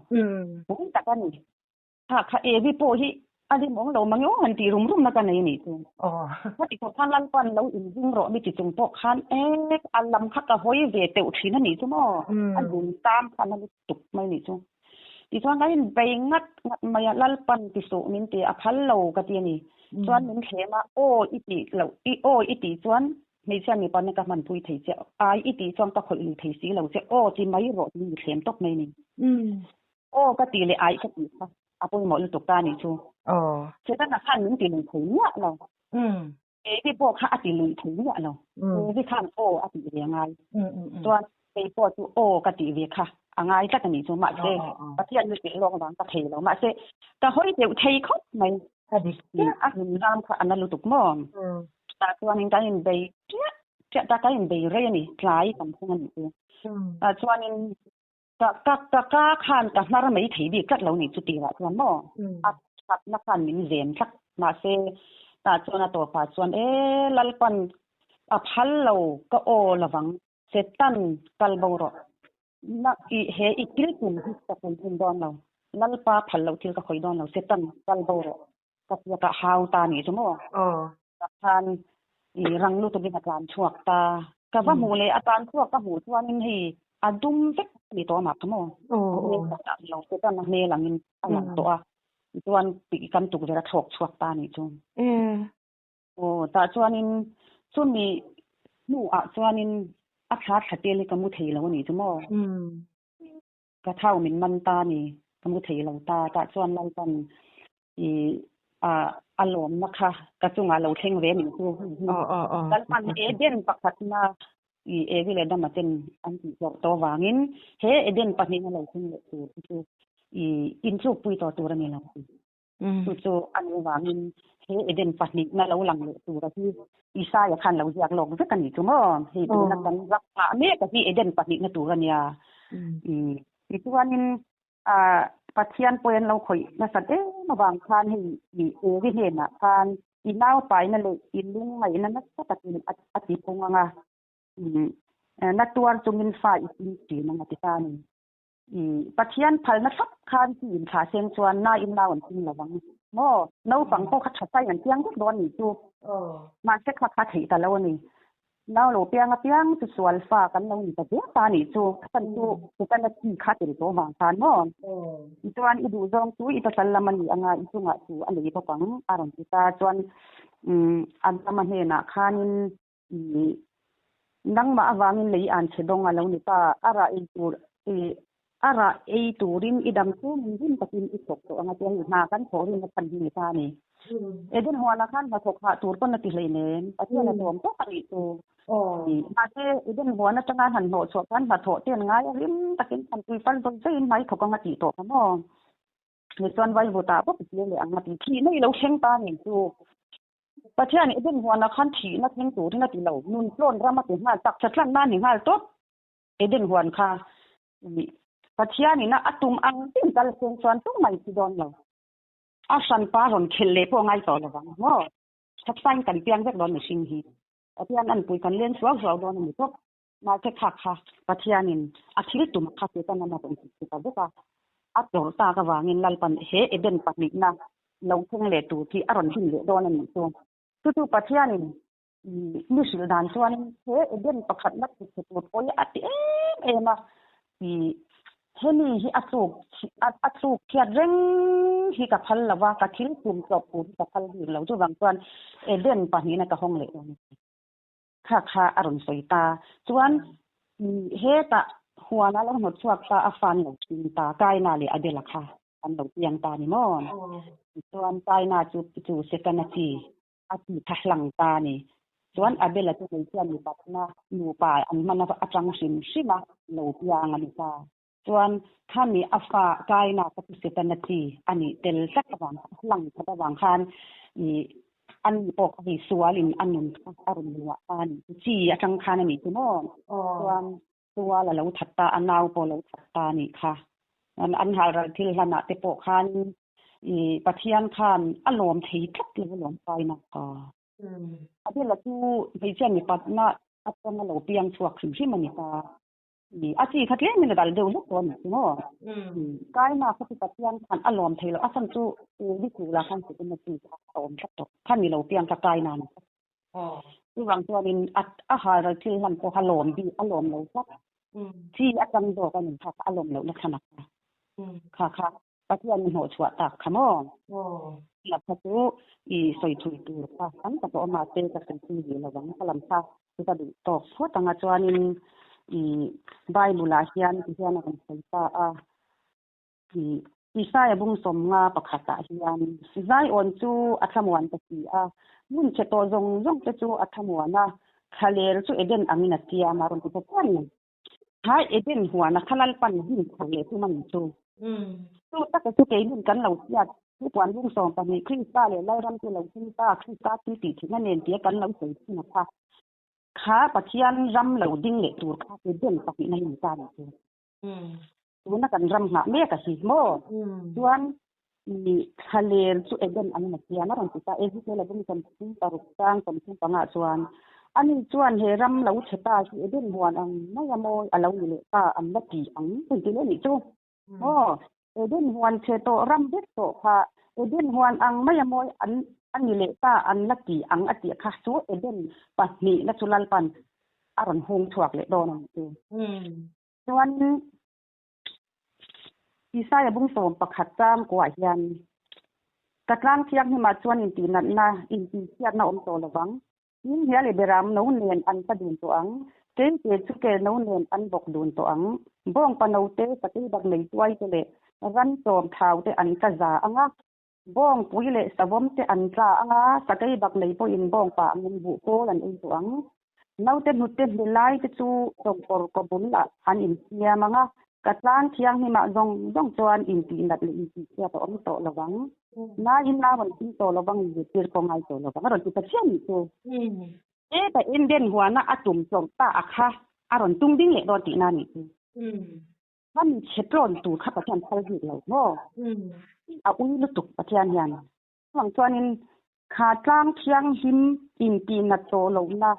pui tak a ni. Kha kha Evi pawh hi a rim awm lo mang emaw han tih rum rum na ka nei a nih chu. Khati khawp khan Lalpan lo inzing rawh mi ti chung pawh khan ek a lam kha ka hawi ve teuh thin a nih chu maw a lung tam khan a lutuk mai a nih chu. Tichuan kan inbei ngat ngat mai a, Lalpan ti suh min ti a phal lo ka ti a ni. Chuan min thlem a, aw i tih loh, i aw i tih chuan hmeichhia mipa na ka hmanpui thei che, ai i tih chuan ka khawih lui thei si lo che, aw ti mai rawh tiin mi thlem tawp mai a ni. Aw ka tih leh ai ka tih kha a pawimawh lutuk ta a nih chu. Setana khan min ti lui thei miah lo. Evi pawh kha a ti lui thei miah lo. Evi khan aw a tih ve a ngai. Chuan kei pawh chu aw ka tih ve kha a ngai tlat a nih chu. Mahse, Pathian mi hrilh lawk vang ka thei lo. Mahse, ka hawi deuh thei khawp mai. A hmun ram kha a na lutuk maw? Tah chuanin kan inbei ṭiah ṭiah ta, kan inbei rei a ni. Tlai kan thleng a nih chu. Tah chuanin ka ka ka ka khan ka hnar mai thei bik tlat lo nih chu tirah chuan maw a thatna khan min zem tlat mahse tah chuan a tawpah chuan e Lalpan a phal lo ka aw lovang Setan kal bo rawh na i he i thil tum hi ka pui hun dawn lo Lalpa phal loh thil ka khawi dawn lo Setan kal bo rawh ka tia ka hau ta nih chu maw ka khan i rang lutuk in a tlan chhuak ta ka va hmuh leh a tlan chhuak ka hmuh chuanin hei a dum vek a ni tawh a mah kha maw lo te chuan a hmel angin a lang tawh a chuan tih kan tukverh a thlawk chhuak ta nih chu aw tah chuanin chumi hnuah chuanin a thla thla tel hi ka mu thei lo a nih chu maw Ka thau min man ta ni, ka mu thei lo ta. Tah chuan Lalpan i a a lawmna kha ka chungah lo thleng ve nih chu. Lalpan Eden pakhatna i Evi leh Adama ten an tih hlawh tawh avangin he Eden pahnihna lo thleng leh tur chu i intlukpui tawh tur a ni lo. Chu chu a nih avangin he Eden pahnihna lo lang leh tura hi Isaia khan lo ziak lawk vek a nih chu maw? Hei tuna kan ram nghah mek a hi Eden pahnihna tur a nia. Tichuanin Pathian pawh an lo khawih nasat em avang khan hei Evi hnenah khan i naupaina leh i lungngaihna nasa takin a ti phung ang a, na tuar chungin fa i ping thin ang a ti ta a ni. Pathian phalna thlap khan chi inthlah seng chuan na in nau an ping lo vang maw? Naupang pawh kha tha sai an piang vek dawn a nih chu. Mahse kha kha theih ta lo a ni. Nau lo piang apiang chu sual fa kan lo ni ta zel ta a nih chu. A chan chu Setana chi kha tel tawh vang khan maw? Tichuan i duhzawng chu i pasal lam a ni anga i chungah chu a nei bawk ang a rawn ti ta. Chuan Adama hnenah khanin I nangmah avangin lei an chhe dawng a lo ni ta, a rah ei tur i a rah ei turin i dam chungin rim takin i thawk tawh ang a tia hei hna kan thawh rin a chhan hi ni ta a ni. Eden huanah khan hnathawk hah tur pawn a ti hleinem, Pathian a tlawm tawk a nih chu. Mahse Eden huan atanga han hnawh chhuah khan hnathawh te an ngai a, rim takin han tui fal zawi zaiin hmai thawk ang a tih tawh kha maw. Tichuan vaivutah bawk i tir leh ang a ti. Thihna i lo thleng ta a nih chu. Pathian Eden huanah khan thihna thleng turin a ti lo, nun tlawn ram a ti nghal tak, thatlanna a ni nghal tawp Eden huan kha. Pathianin a tum ang tin kal seng chuan tumah in thi dawn lo. A hranpa rawn khelh leh pawh a ngai tawh lo vang maw? Thatsain kan piang vek dawn mihring hi. Pathian anpui kan leng suau suau dawn a ni tawp. Mahse kha kha Pathianin a thil tum kha Satan a rawn ti ta vek a, a tlawrh tak avangin Lalpan he Eden pahnihna lo thleng leh tur hi a rawn hlim leh dawn a nih chu. Chu chu Pathianin mi hrilh dan chuanin he Eden pakhatna ti chhe tur pawh hi a ti em em a, hemi hi a tluk a tluk chhiat reng hi ka phal lo va, ka thil tum tlawp tur hi ka phal bik lo. Chuvang chuan Eden pahnihna ka hawng leh dawn a ni. Kha kha a rawn sawi ta. Chuan hetah huan a lo hnawt chhuak ta a fan lo thin ta Kaina leh Abela kha an lo piang ta ni maw? Chuan Kaina chu chu Setana chi a chi kha hlang ta a ni. Chuan Abela chu hmeichhia mipatna nupa an hman atang hrim hrim a lo piang a ni ta. Chuan khami a fa Kaina kha chu Setana chi a nih tel tlat avang hlang that avang khan ih ani pawh kha hei sualin a nun kha a rawn luah ta a nih chu, chi atang khan a nih chu maw? Chuan sual a lo that ta, a nau pawh a lo that ta a nih kha. Chuan an halral thil hlanah te pawh khan ih Pathian khan a lawm thei tlat lo a lawm Kaina kha. Abela chu hmeichhia mipatna atanga lo piang chhuak hrim hrim a ni ta. A chi kha tlem in a dal deuh hlek tawh a ni chu maw? Kaina kha chu Pathian khan a lawm thei lo, a chhan chu Eli kula khan Setana chi kha a awm tlat tawh, kha ni lo piang kha Kaina a ni tlat. Chuvang chuanin a halral thil hlan pawh kha lawm bik a lawm lo tlat, chi atang zawk a ni kha a lawm lohna thlan a kha, kha kha Pathian i hnawhchhuah tak kha maw? Tia kha chu i sawi thui tur kha tam tak a awm a, te ka sawi thui rih lo ang. Ka lam kha chu ka duh tawk phawt ang a, chuanin i Bible ah hian ti hian a rawn sawi ta a, i Isaia bung sawmnga pakhatah hian Zion chu a thlamuan ta si a, hmun chhe tawh zawng zawng te chu a thlamuan a, thlaler chu Eden angin a siam a rawn ti bawk a ni. Hai Eden huana kha Lalpan din thar leh tum a ni chu. Chu taka chu keinin kan lo hriat chu puan lung 12 Krista leh Lalram chu lo thleng ta, Krista thil tih theihna nen tia kan lo sawi thin a kha. Kha Pathian ram lo ding leh tur kha Eden pahnihna hi ni ta ni chu. Tuna kan ram nghah mek a hi maw? Chuan i thlaler chu Eden an la siam a rawn ti ta. Ezekiel a bung 36 chang 35 chuan ani chuan he ram lo chhe ta hi Eden huan ang mai a mawi a lo ni leh ta an la ti ang rawn ti leh nih chu. Aw, Eden huan chhe tawh ram vek tawh kha Eden huan ang mai a mawi an a ni leh ta an la ti ang a tih kha chu Eden pahnihna chu Lalpan a rawn hung chhuak leh dawn a ni chu. Chuanin Isaia bung 11 chang kuah hian ka tlang thianghlimah chuan intihnatna, intihchhiatna awm tawh lovang. Tin, hial i beram no nen an pa dun tawh ang, keite chu kel no nen an bawk dun tawh ang. Bawngpa note, sakei bak nei tuai te leh ran chawm thau te an tla za ang a, bawngpui leh savawm te an tla ang a, sakei bak nei pawhin bawngpa angin buh pawl an ei tawh ang. Naute hnute hne lai te chu chawngkawr kaw bul ah an insiam ang a. Ka tlang thianghlimah zawng zawng chuan intihnat leh intihchhiat a awm tawh lo vang. Naiin nau an ping tawh lo vang, inzirtir pawh ngai tawh lo vang, a rawn ti ta chiah nih chu. Heta Eden huana a tum tlawm ta a kha a rawn tum ding leh dawn tihna nih chu. Kha mi chhe tlawn tur kha Pathian phal bik lo maw? A ui lutuk Pathian hian. Chuvang chuanin kha tlang thianghlim intihnat tawh lohna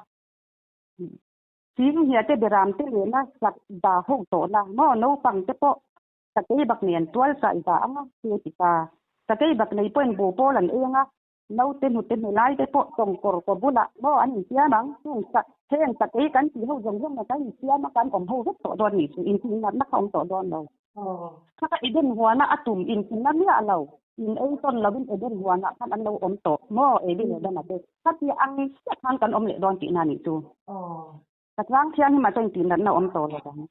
Chinghiah te beram te lehna sak da ho tawhna maw naupang te pawh sakei bak nen tual sai da anga che ti ta. Sakei bak nei pawhin bu pawl an ei anga naute hnute hnu lai te pawh tawngkawr kaw bulah maw an insiam ang. Chung sak heng sakei kan tih ho zawng zawng nen kan insiam a kan awm ho vek tawh dawn nih chu intinatna kha awm tawh dawn lo. Kha ka Eden huana a tum intinna miah lo. In ei tawn lovin Eden huanah khan an lo awm tawh maw Evi leh Adama te? Khatia ang chiah khan kan awm leh dawn tihna nih chu. Ka tlang thianghlimah chuan intihnatna awm tawh lo vang.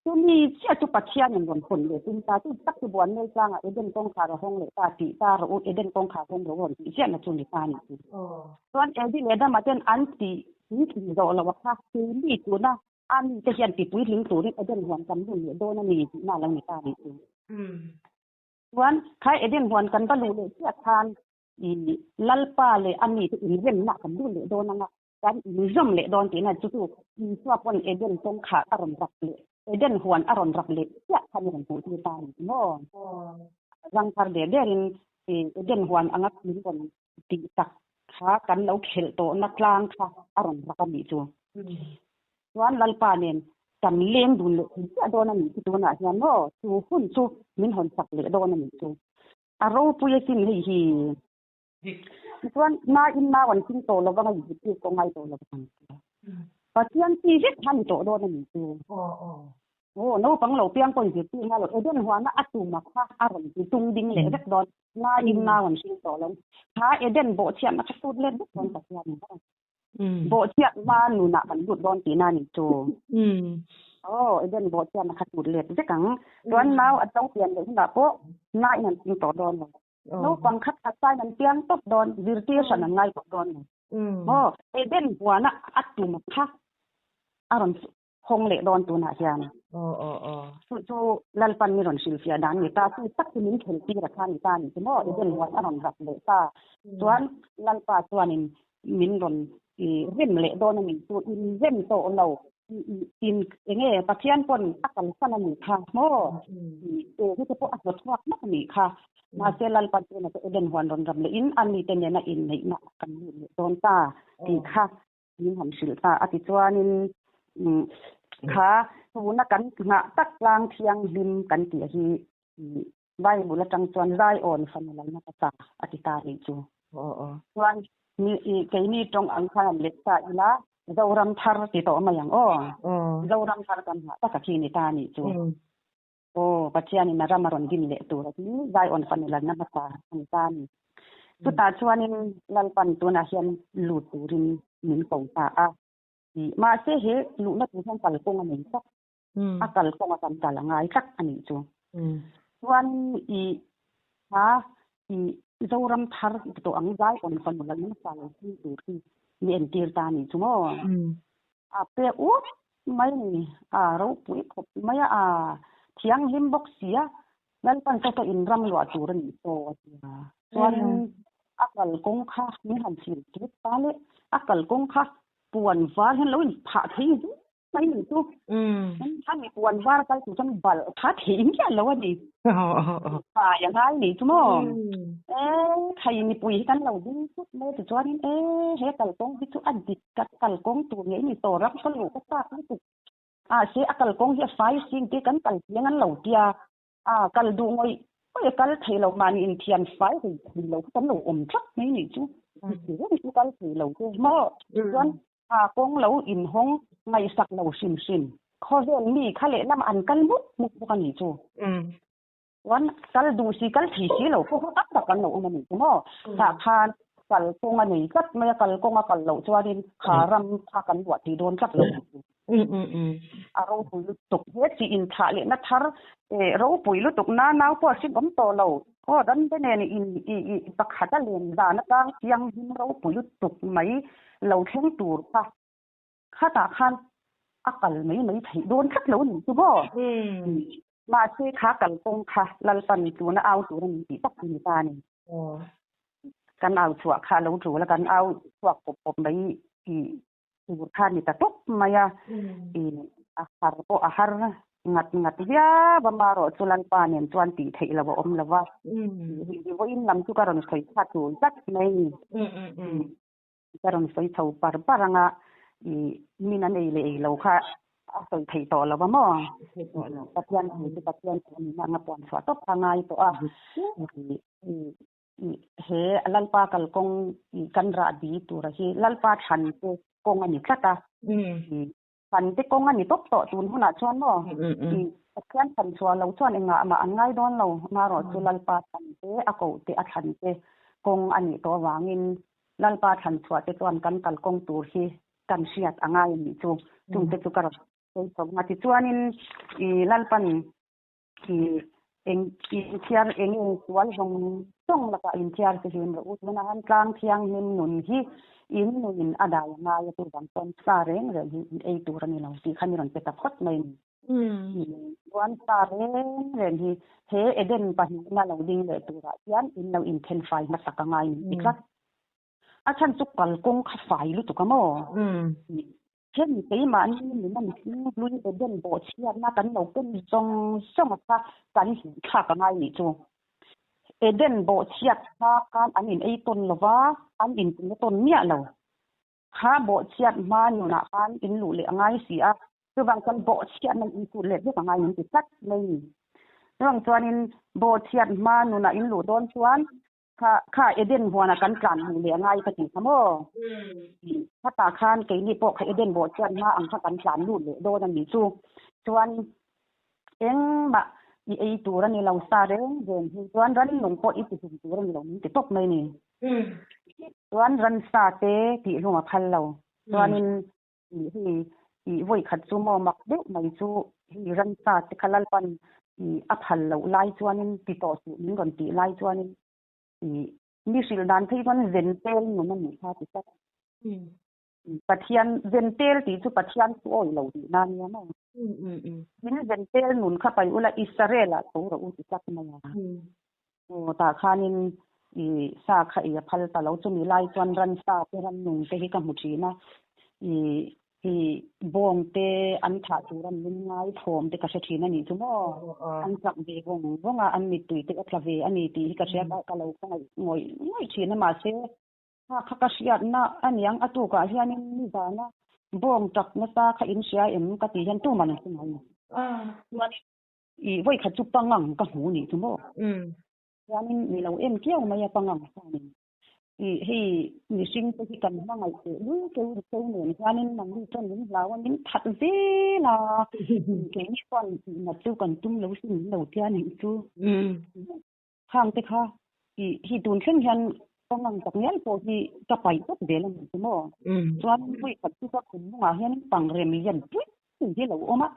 Chumi chiah chu Pathianin rawn hawn leh tum ta, chu tak chu buan mel tlangah Eden kawngkhar a hawng leh ta tih ta rawh u, Eden kawngkhar hawng rawh u rawn tih chiahna chu ni ta nih chu. Chuan Evi leh Adama ten an tih puitling zawh loh a kha, keimi tuna a mite hian ti puitling turin Eden huan kan lun leh dawn a ni tihna a lo ni ta nih chu. Chuan khai Eden huan kan va luh leh chiah khan i Lalpa leh a mite inremna kan lut leh dawn anga kan inzawm leh dawn tihna chu chu Isua pawn Eden kawngkhar a rawn rak leh Eden huan a rawn rak leh chiah khan i rawn hmuh tir ta a ni maw? Rang thar der derin i Eden huan anga min rawn tih tak kha kan lo khelh tawhna tlang kha a rawn rak a nih chu. Chuan Lalpa nen kan leng dun leh thei chiah dawn a nih chu tunah hian maw chu hun chu min hawn sak leh dawn a nih chu. A ropui asin hei hi. Tichuan naiin nau an ching tawh lova ngaih zirtir pawh ngai tawh lova ang tia. Pathian chi vek kha ni tawh dawn a nih chu. Aw naupang lo piang pawh inzirtir ngai lo Eden huana a tuma kha a rawn ti tung ding leh vek dawn. Naiin nau an hring tawh lo. Kha Eden bawhchhiatna kha sut let vek dawn Pathian in. Bawhchhiat hma nunah kan lut dawn tihna a nih chu. Aw, Eden bawhchhiatna kha tut let vek ang. Chuan nau a to pian leh hunah pawh naiin an ching tawh dawn lo. Naupang khat khat sain an piang tawp dawn, zirtir hran an ngai tawh dawn lo. Aw, Eden huana a tum kha a rawn hawng leh dawn tunah hian. Chu chu Lalpan mi rawn hrilhfiah dan ni ta, chu tak chu min khel tir a kha ni ta ni chu maw, Eden huan a rawn rak leh ta. Chuan Lalpa chuanin min rawn rem leh dawn a ni chu, in rem tawh lo, in enge Pathian pawn a kalsan a nih kha maw, evi te pawh a hnawtchhuak hmak a nih kha. Mahse Lalpa tuna chu Eden huan rawn ram leh in a mite nena inneihna kan lut leh dawn ta tih kha min han hrilh ta a ti chuanin kha tuna kan nghah tak tlang thianghlim kan tih hi Bible atang chuan Zion fanu lalna ka sa a ti ta nih chu. Chuan keini tawng ang khan han let ta ila Zoram thar ti tawh mai ang aw. Zoram thar kan nghah tak a khi ni ta nih chu. Aw, Pathianin a ram a rawn din leh tur a ti, Zion fanu lalna hmasa a ni ta a ni. Chutah chuanin Lalpan tunah hian lut turin min ko ta a. Mahse he luhna tur hian kalkawng a nei tlat. A kalkawng a kan kal a ngai tlat a nih chu. Chuan i kha i Zoram thar ti tawh ang Zion fanu lalna hmasa lo thil tur hi mi entir ta a nih chu maw? A pe ut mai a ni. A ropui khawp mai a, a thianghlim bawk si a, Lalpan saw saw in ram luah tur a nih saw a ti a. Chuan a kalkawng kha min han thlir tir ta le, a kalkawng kha puan var hian lo in phah thei zui mai nih chu. Kha mi puan var kal tur chuan balh kha thei miah lo a ni. Fai a ngai nih chu maw? E thei mipui hi kan lo ding thut mai a ti chuanin e he kalkawng hi chu a dik ka kalkawng tur ngei ni tawh ram ka luh ka chak lutuk. Mahse a kalkawng hi a fai sin te kan kal chiang an lo tia a kal duh ngawih ngawih a kal thei lo mahni inthian fai thei thei lo kha kan lo awm tlat mai nih chu. Reng chu kal thei lo te maw? Chuan a kawng lo inhawng ngaihsak lo hrim hrim. Khawvel mi kha lehlam an kal mup mup bawk a nih chu. Chuan kal duh si kal thei si lo pawh kha tam tak an lo awm a nih chu maw. Tah khan kal kawng a nei tlat mai a, kal kawng a kal loh chuanin kha ram kha kan luah thei dawn tlat lo nih chu. A ropui lutuk he chi inthlah lehna thar ropui lutuk na nau pawh a hrim awm tawh lo. Aw dante nen in i i pakhat a len dan atang thianghlim ropui lutuk mai lo thleng tur kha khatah khan a kal mai mai theih dawn tlat lo a nih chu maw. Mahse kha kalkawng kha Lalpan tuna au tur a ni tih tak ni ta a ni. Kan au chhuah kha a lo tul a, kan au chhuak pawp pawp mai tih tur kha a ni ta tawp mai a. A har pawh a har ngat ngat viau a, marawh chu Lalpa nen chuan tih theih loh a awm lo va. Vawiin lam chu ka rawn sawi kha tul tlat mai a ni. Ka rawn sawi chho par par ang a, ih min an ei leh ei lo kha a sawi theih tawh lo a maw? Pathian thu chu Pathian thu a nihna anga puan chhuah tawp kha a ngai tawh a. Ih he Lalpa kalkawng ih kan rah bi tura hi Lalpa thlan te kawng a ni tlat a. Ih Thlan te kawng a ni tawp tawh tun hunah chuan maw? Ih Pathian thlan chhuah lo chuan engah mah an ngai dawn lo. Marawh chu Lalpa thlan te, a koh te, a thlan te kawng a nih tawh avangin Lalpa thlan chhuah te chuan kan kal kawng tur hi kan hriat a ngai a nih chu. Chungte chu ka rawn sawi chho ang a. Tichuanin ih Lalpan ih eng inthiar eng nge sual zawng zawng lakah inthiar che hlim rawh u. Tunah han tlang thianghlim nun hi in nunin a dai a ngai a chuvang chuan sa reng reng hi in ei tur a ni lo tih kha ni rawn pe ta phawt mai a ni. Chuan sa reng reng hi he Eden pahnihna lo ding leh turah hian in lo inthen fai hmasak a ngai ni tlat. A chhan chu kalkawng kha fai lutuk a maw? Hemi keimahni nuna mihring hlui Eden bawhchhiatna kan lo ken zawng zawng a kha kan hmuhthlak a ngai nih chu. Eden bawhchhiat kha khan an in ei tawn lo va, an in tuna tawn miah lo. Kha bawhchhiat hma nunah khan in luh leh a ngai si a, chuvang chuan bawhchhiatna in sut let vek a ngai min ti tlat mai ni. Chuvang chuanin bawhchhiat hma nunah in luh dawn chuan Kha kha Eden huanah kan tlan hmuh leh a ngai ka ti kha maw? Khatah khan keini pawh kha Eden bawh chuan hma ang kha kan tlan lut leh dawn a nih chu. Chuan engmah i ei tur a ni lo sa reng reng hi chuan rannung pawh i tihlum tur a ni lo min ti tawp mai ni. Chuan ransa te tihlum a phal lo. Chuanin Ih hei ih vawi khat chu maw mak deuh mai chu hei ramsa te kha Lalpan ih a phal loh lai chuanin ti tawh suh min rawn tih lai chuanin ih mi hrilh dan phei chuan zentel nun a nih kha ti tlat. Pathian zentel tih chu Pathian chu awi lo tih na nia maw. Min zentel nun kha pai ula Israel ah tho rawh u ti tlat mai a. Aw tah khanin i sa kha i a phal ta lo. Chumi lai chuan ransa te rannung te hi ka hmu thin a. I i bawng te an thah tur an lung ngai thawm te ka hre thin a nih chu maw. An chak ve vawng vawng a, an mittui te a tla ve a ni tih hi ka hria a, ka lo khawngaih ngawih ngawih thin a. Mahse kha kha ka hriatna a niang a tukah hianin nizana bawng tak nasa kha in hria em ka tih hian tuman an hre ngai lo. Chuanin I vawi khat chu pangang ka hmu nih chu maw? Chuanin ni lo em kiau mai a pangang chuanin i hei mihring te hi kan hmangaih teh lul keu keu nen hianin nangni chuan min hlau a min that zel a keini chuan tih nat chu kan tum lo sin min lo tia nih chu. Khang te kha i hi tun thleng hian pangang tak ngial pawh hi ka paih tawp zel a ni chu maw? Chuan vawi khat chu ka khum hnungah hianin pangrem lian pui pui hi a lo awm a.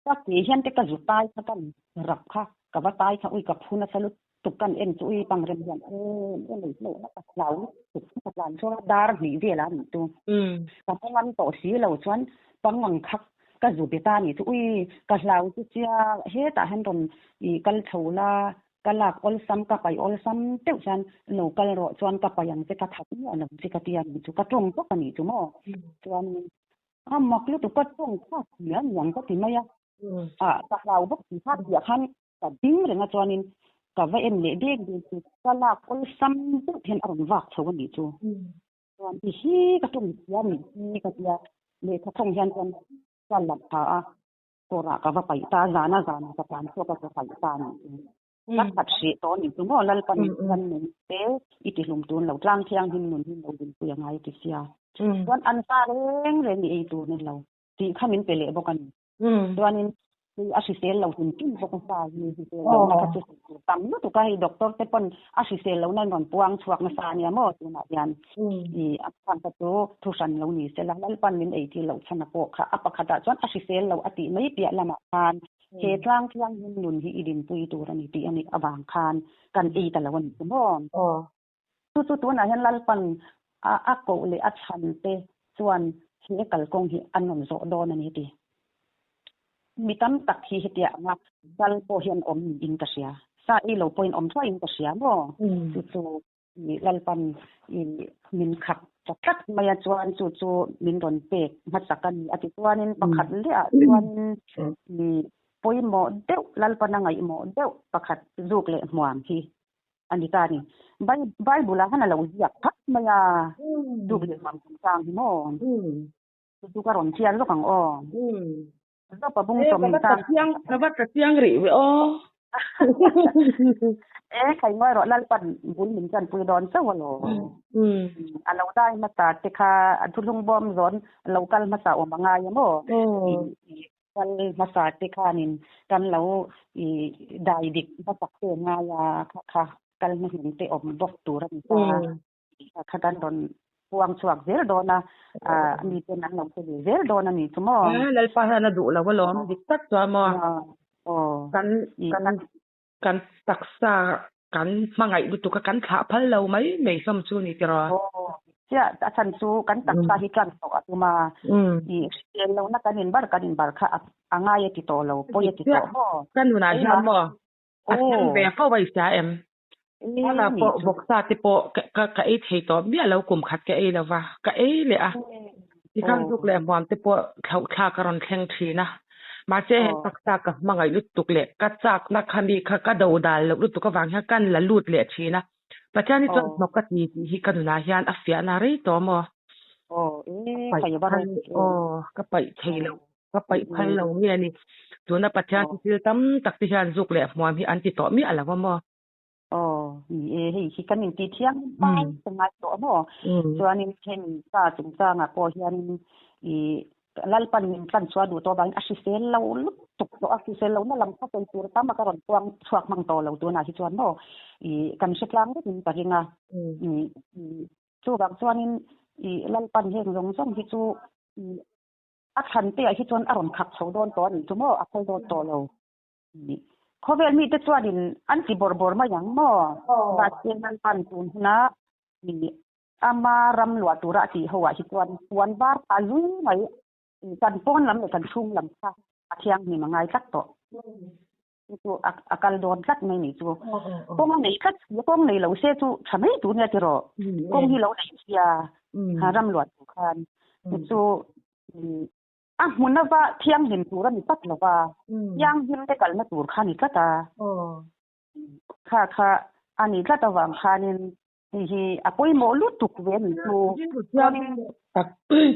Ka ke hian te ka zu tai kha kan rap kha ka va tai kha ui ka phu nasa lutuk kan en chu ui pangrem hian em em ei hlauh na ka hlau lutuk ka tlan chhuak a dar hnih vel a nih chu ka hmu ngam tawh si lo chuan pangang kha ka zu be ta nih chu ui ka hlau chu sia hetah hian rawn ih kal chho la ka lak awlsam ka paih awlsam deuh hian lo kal rawh chuan ka paih ang che ka that miah lo che ka ti a nih chu ka tawng tawp a nih chu maw chuan A mak lutuk ka tawng kha nia niang ka ti mai a. A ka hlau bawk si kha tihah khan ka ding reng a chuanin ka va en leh dek dek chu ka lak awlsam deuh hian a rawn vak chho a nih chu. Chuan ti hi ka tawng sia nih hi ka tia lehkha thawng hian chuan ka la tha a kawrah ka va paih ta a zana zanah ka tlan chhuak a ka paih ta a nih chu. Ka that hrih tawh a nih chu maw Lalpan kan nun te i ti hlum tun lo tlang thianghlim nun hi lo dinpui a ngai ti sia. Chuan an sa reng reng i ei tur ni lo tih kha min pe leh bawk a ni. Chuanin hei a hrisel lo hlim hlim bawk a sa hi hrisel lohna kha chu tam lutuk a hei doctor te pawn a hrisel lohna an rawn puang chhuak nasa a nia maw tunah hian i a chhan kha chu thu hran lo ni sela Lalpan min ei tir loh chhan a pawh kha a pakhatah chuan a hrisel lo a tih mai piah lamah khan He tlang thianghlim nun hi i dinpui tur a ni tih a nih avang khan kan ei ta lo a ni chu maw? Chu chu tunah hian Lalpan a koh leh a chhan te chuan he kalkawng hi a nawm zawh dawn a ni ti. Mi tam tak hi hetia anga kal pawh hi an awm niin ka hria. Sa ei lo pawhin awm thuaiin ka hria maw? Chu chu Lalpan min khap ta tlat mai a chuan chu chu min rawn pek hmasak a ni a ti. Chuanin pakhat lehah chuanin pawimawh deuh Lalpana ngaihmawh deuh pakhat zuk leh hmuam hi a ni ta a ni. Bible-ah khan a lo ziak phak mai a, zuk leh hmuam chungchang hi maw? Chu chu ka rawn chian lawk ang aw. Zopa bung sawm ni ta. Ka va tla chiang rih ve aw. E khai ngawi rawh Lalpan bul min chanpui dawn chauh alaw. A lo dai hmasa te kha a thuthlung bawm zawn lo kal hmasa awm a ngai a maw? Kal hmasa te khanin kan lo dai dik hmasak te ngai a kha kha kal hnuhnung te awm bawk tur a ni ta. Kha kan rawn puang chhuak zel dawn a, mi ten an lo hre ve zel dawn a ni chu maw? Lalpa hian a duh lo alawm dik tak chuan maw? Kan kan kan taksa kan hmangaih lutuk a kan thlah phal lo mai mai hlawm chu ni tiraw? Chiah a chhan chu kan taksa hi tan tawh a tum a, i hriat lohna kan inbar kan inbar kha a ngai a ti tawh lo, pawi a ti tawh maw? Ka nunah hian maw A thleng ve fo a i hria em? Hmana pawh vawksa te pawh ka ka ei thei tawh miah lo kum khat ka ei lo va, ka ei leh a. Tikhan zuk leh hmuam te pawh thlauh thlak a rawn thleng thin a. Mahse he taksa ka hmangaih lutuk leh ka chakna kha mi kha ka do dal loh lutuk avang hian kan la lut leh thin a. Pathian hi chuan hnawk ka ti tih hi ka nunah hian a fiahna rei tawh maw? Ka paih phal aw ka paih thei lo. Ka paih phal lo nge a ni. Tuna Pathian chu thil tam tak te hian zuk leh hmuam hi an ti tawh miah lo a maw? Aw, ni e, hei hi kan inti thiang pai ka ngai tawh a maw? Chuanin hemi pa chungchangah pawh hianin i Lalpan min tlan chhuah duh tawh avangin a hrisel lo lutuk tawh a, hrisel lohna lam kha sawi tur tam a ka rawn puang chhuak hmang tawh lo tunah hi chuan maw i kan hre tlang vekin ka ring a. Chuvang chuanin i Lalpan heng zawng zawng hi chu i A thlan te ah hi chuan a rawn khak chho dawn tawh a nih chu maw? A phal dawn tawh lo. Khawvel mite chuanin an ti bawrh bawrh mai ang maw? Mahse Lalpan tun huna ama ram luah tura a tih ho ah hi chuan puan var phah zui mai kan pawn lam leh kan chhung lam kha a thianghlim a ngai tlat tawh. Chu chu a kal dawn tlat mai nih chu. Kawng a nei tlat si a, kawng nei lo se chu tha mai tur nia tiraw. Kawng hi lo nei sia ram luah tur khan. Chu chu a hmun ava thianghlim tur a ni tlat lo va, thianghlim te kalna tur kha a ni tlat a. Kha kha a ni tlat avang khanin hei hi a pawimawh lutuk ve a ni chu.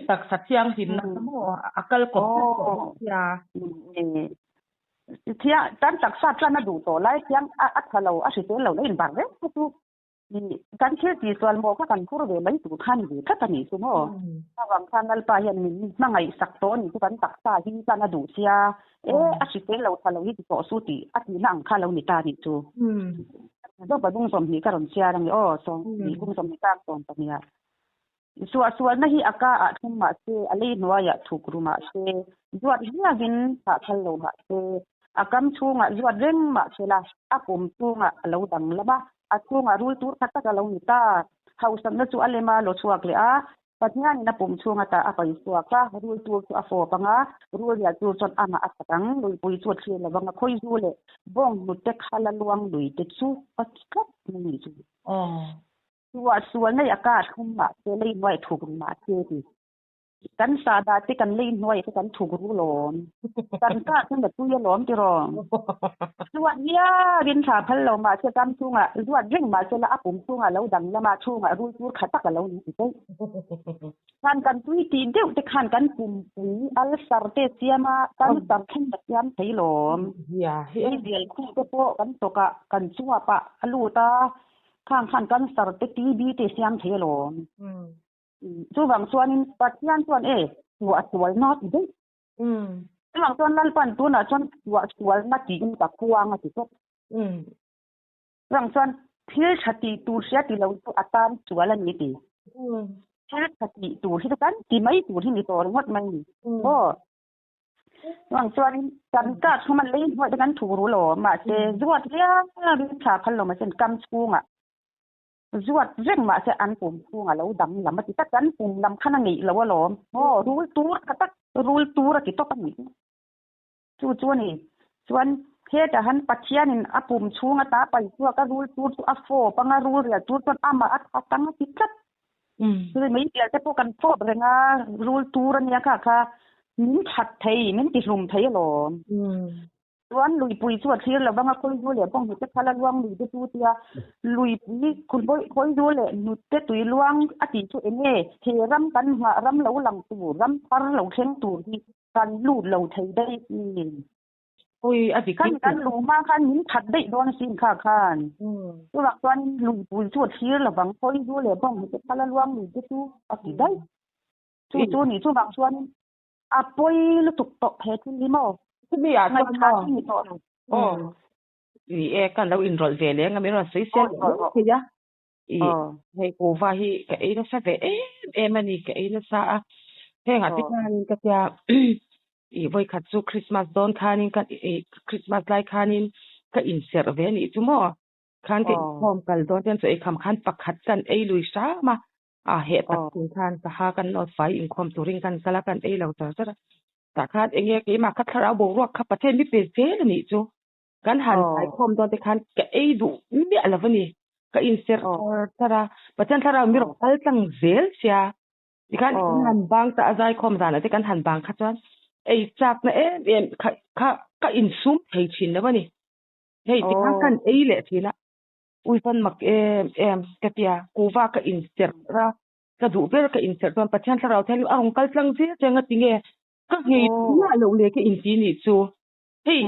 Taksa thianghlimna kha maw a kal kawp tlat tawh bawk sia. Thiang kan taksa tlan a duh tawh lai thiang a tha lo a hrisel lo la inbar reng kha chu kan thil tihsual maw kha kan phur ve mai tur kha a ni ve tlat a nih chu maw. Avang khan Lalpa hian min hmangaih sak tawh a nih chu kan taksa hi tlan a duh sia e a hrisel lo tha lo hi ti tawh su tih a tihna ang kha lo ni ta a nih chu. Zopa bung 20 ka rawn chhiar a ni aw 20 bung 20 tang sawm pahnih ah. Suahsualna hi a ka ah thleng mah se, a lei hnuaiah thuk ru mah se, zuat viauin thah phal lo mah se, a kam chhungah zuat reng mah se la, a pum chungah a lo danglam a, a chhungah rul tur kha tak a lo ni ta. Hausakna chu a lem a lo chhuak leh a, Pathianin a pum chhung ata a pai chhuak a, rul tur chu a fawp ang a, rul rial tur chuan amah a that ang, luipui chu a thlir lo vang a, khawizu leh bawng hnute khala luang lui te chu a ti tlat mai ni chu. Chua sual nei a kar thum mah se lei hnuai thuk ru mah se ti. Kan sahdah te kan lei hnuai te kan thuk ru lawm. Kan kar chu na tui alawm tiraw. Zuat hiarin thla phal lo mah se kam chhungah zuat reng mah se la a pum chhungah lo dang lama chhungah rul tur kha tak a lo ni ti daih. Khan kan tui tih deuh te khan kan pumpui ulcer te siam a, cancer thleng a siam thei lawm. Meizial khu te pawh kan tawkah kan chuapah a lut a, Khang khan cancer te TB te siam thei alawm. Chuvang chuanin Pathian chuan e suah sualna ti daih. Chuvang chuan Lalpan tunah chuan suah sualna tiin ka khuang a ti tawp. Chuvang chuan thil tha tih tur hria ti lo chu a tan sual a ni ti. Thil tha tih tur hi chu kan ti mai tur hi ni tawh ringawt mai ni. Aw. Chuang chuanin kan kar chhung a lei hnuai te kan thu ru lo mahse zuat viau in thla phal lo mahse an kam chhungah zuat reng mahse an pum chhungah lo dang lam a ti tak an pum lam khan a ngeih lo alawm aw rul tur kha tak rul tur a ti tawp a nih. Chu chu a ni. Chuan hetah han Pathianin a pum chhung ata pai chhuak a rul tur chu a fawp anga rul rial tur chuan amah a tha tang a ti tlat. Chu mai pial te pawh kan fawp reng a, rul tur a nia kha kha min that thei, min ti hlum thei alawm. Chuan luipui chu a thlir lo vang a, khawizu leh bawnghnute kha la luang lui te chu tia luipui khawizu leh hnute tui luang a tih chu eng nge he ram kan nghah ram lo lang tur, ram thar lo thleng tur hi kan lut lo thei daih ni. Ui a dik Khan kan luh hma khan min that daih dawn asin kha khan. Chuvang chuan luipui chu a thlir lo vang, khawizu leh bawnghnute kha la luang lui te chu a ti daih. Chu chu ni chuvang chuan A pawi lutuk tawh he thil hi maw? Chumi ah chuan maw? Ngaihthla ni tawh lo. Aw. Ni e, kan lo inrawlh ve leng a, min rawn sawi sel leh mai thei a. I hei kuhva hi ka ei nasa ve em em a ni, ka ei nasa a. Hengah te khanin ka tia i vawikhat chu Christmas dawn khanin ka i Christmas lai khanin ka inserh ve a nih chu maw? Khan ka inkhawm kal dawn ten chu eikham khan pakhat kan ei lui hram a. A heh tak chung khan ka ha kan nawt fai inkhawm turin kan kal a, kan ei lo char char a. Tah khan eng nge keimah kha thlarau boruak kha Pathian mi pe zel a nih chu. Kan han haikhawm dawn te khan ka ei duh miah lo a ni. Ka inserh char char a, Pathian thlarau mi rawn kal tlang zel sia. Tikhan kan han bang ta a zaikhawm zanah te kan han bang kha chuan ei chakna em em kha kha ka insum thei thin lo a ni. Hei tikhan kan ei leh thin a. Ui fan mak em em ka tia, kuhva ka inserh a, ka duh ber ka inserh chuan Pathian thlarau thianghlim a rawn kal tlang zel che anga tinge ka nghei miah loh leh ka inti nih chu. Hei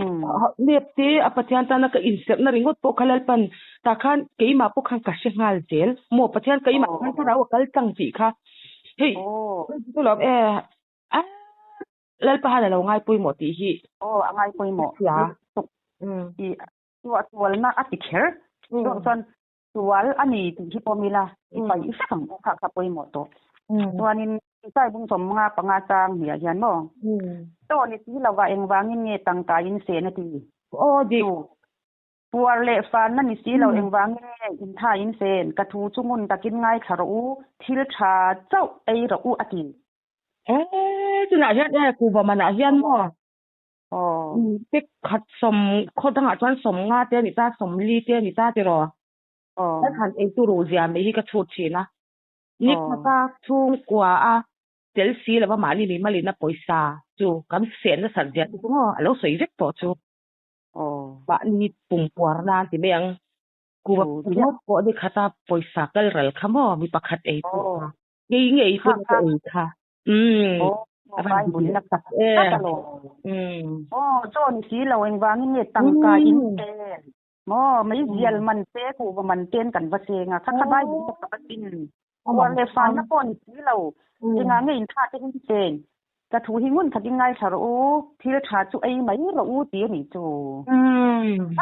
nep te a Pathian tana ka inserh na ringawt pawh kha Lalpan tah khan keimah pawh khan ka hre nghal zel maw Pathian keimah khan thlarau a kal tlang tih kha hei chu lo e a Lalpa han a lo ngai pawimawh tih hi Aw a ngai pawimawh lutuk i Chua sualna a ti kher. Chuvang chuan sual a ni tih hi pawm ila i paih vek ang u kha kha pawimawh tawh. Chuanin Isai bung 55 chang hniah hian maw? Chaw ni si lova engvangin nge tangka in sen a ti? Aw dik. Chu puar leh fanna ni si lo engvangin nge intha in sen? Ka thu chu ngun takin ngaithla rawh u, thil tha chauh ei rawh u a ti. Ee tunah hian e kuhva manah hian maw? Aw. Te khat sawm khaw dangah chuan 50 te a ni ta, 40 te a ni ta tiraw? Aw. Ka han ei turu zia mai hi ka chhut thin a. Ni khata chhungkua a tel si lova mahni mi malin a pawisa chu kan seh nasat zia chu maw a lo sawi vek tawh chu. Aw. Mahni pumpuar nan ti mai ang. Kuva ringawt pawh ni khata pawisa kal ral kha maw mi pakhat ei pawh kha. Ngei ngei pawn ka ei kha. Umm. A van dik leh tak em. Umm. Aw chaw ni si lo engvangin nge tangka in pen maw mai zial man te kuhva man ten kan va cheng a kha kha Bible tak tak a tin uar leh fanna pawh ni si lo engah nge in tha te in chen ka thu hi ngun khat in ngaithla rawh u thil tha chu ei mai rawh u ti a nih chu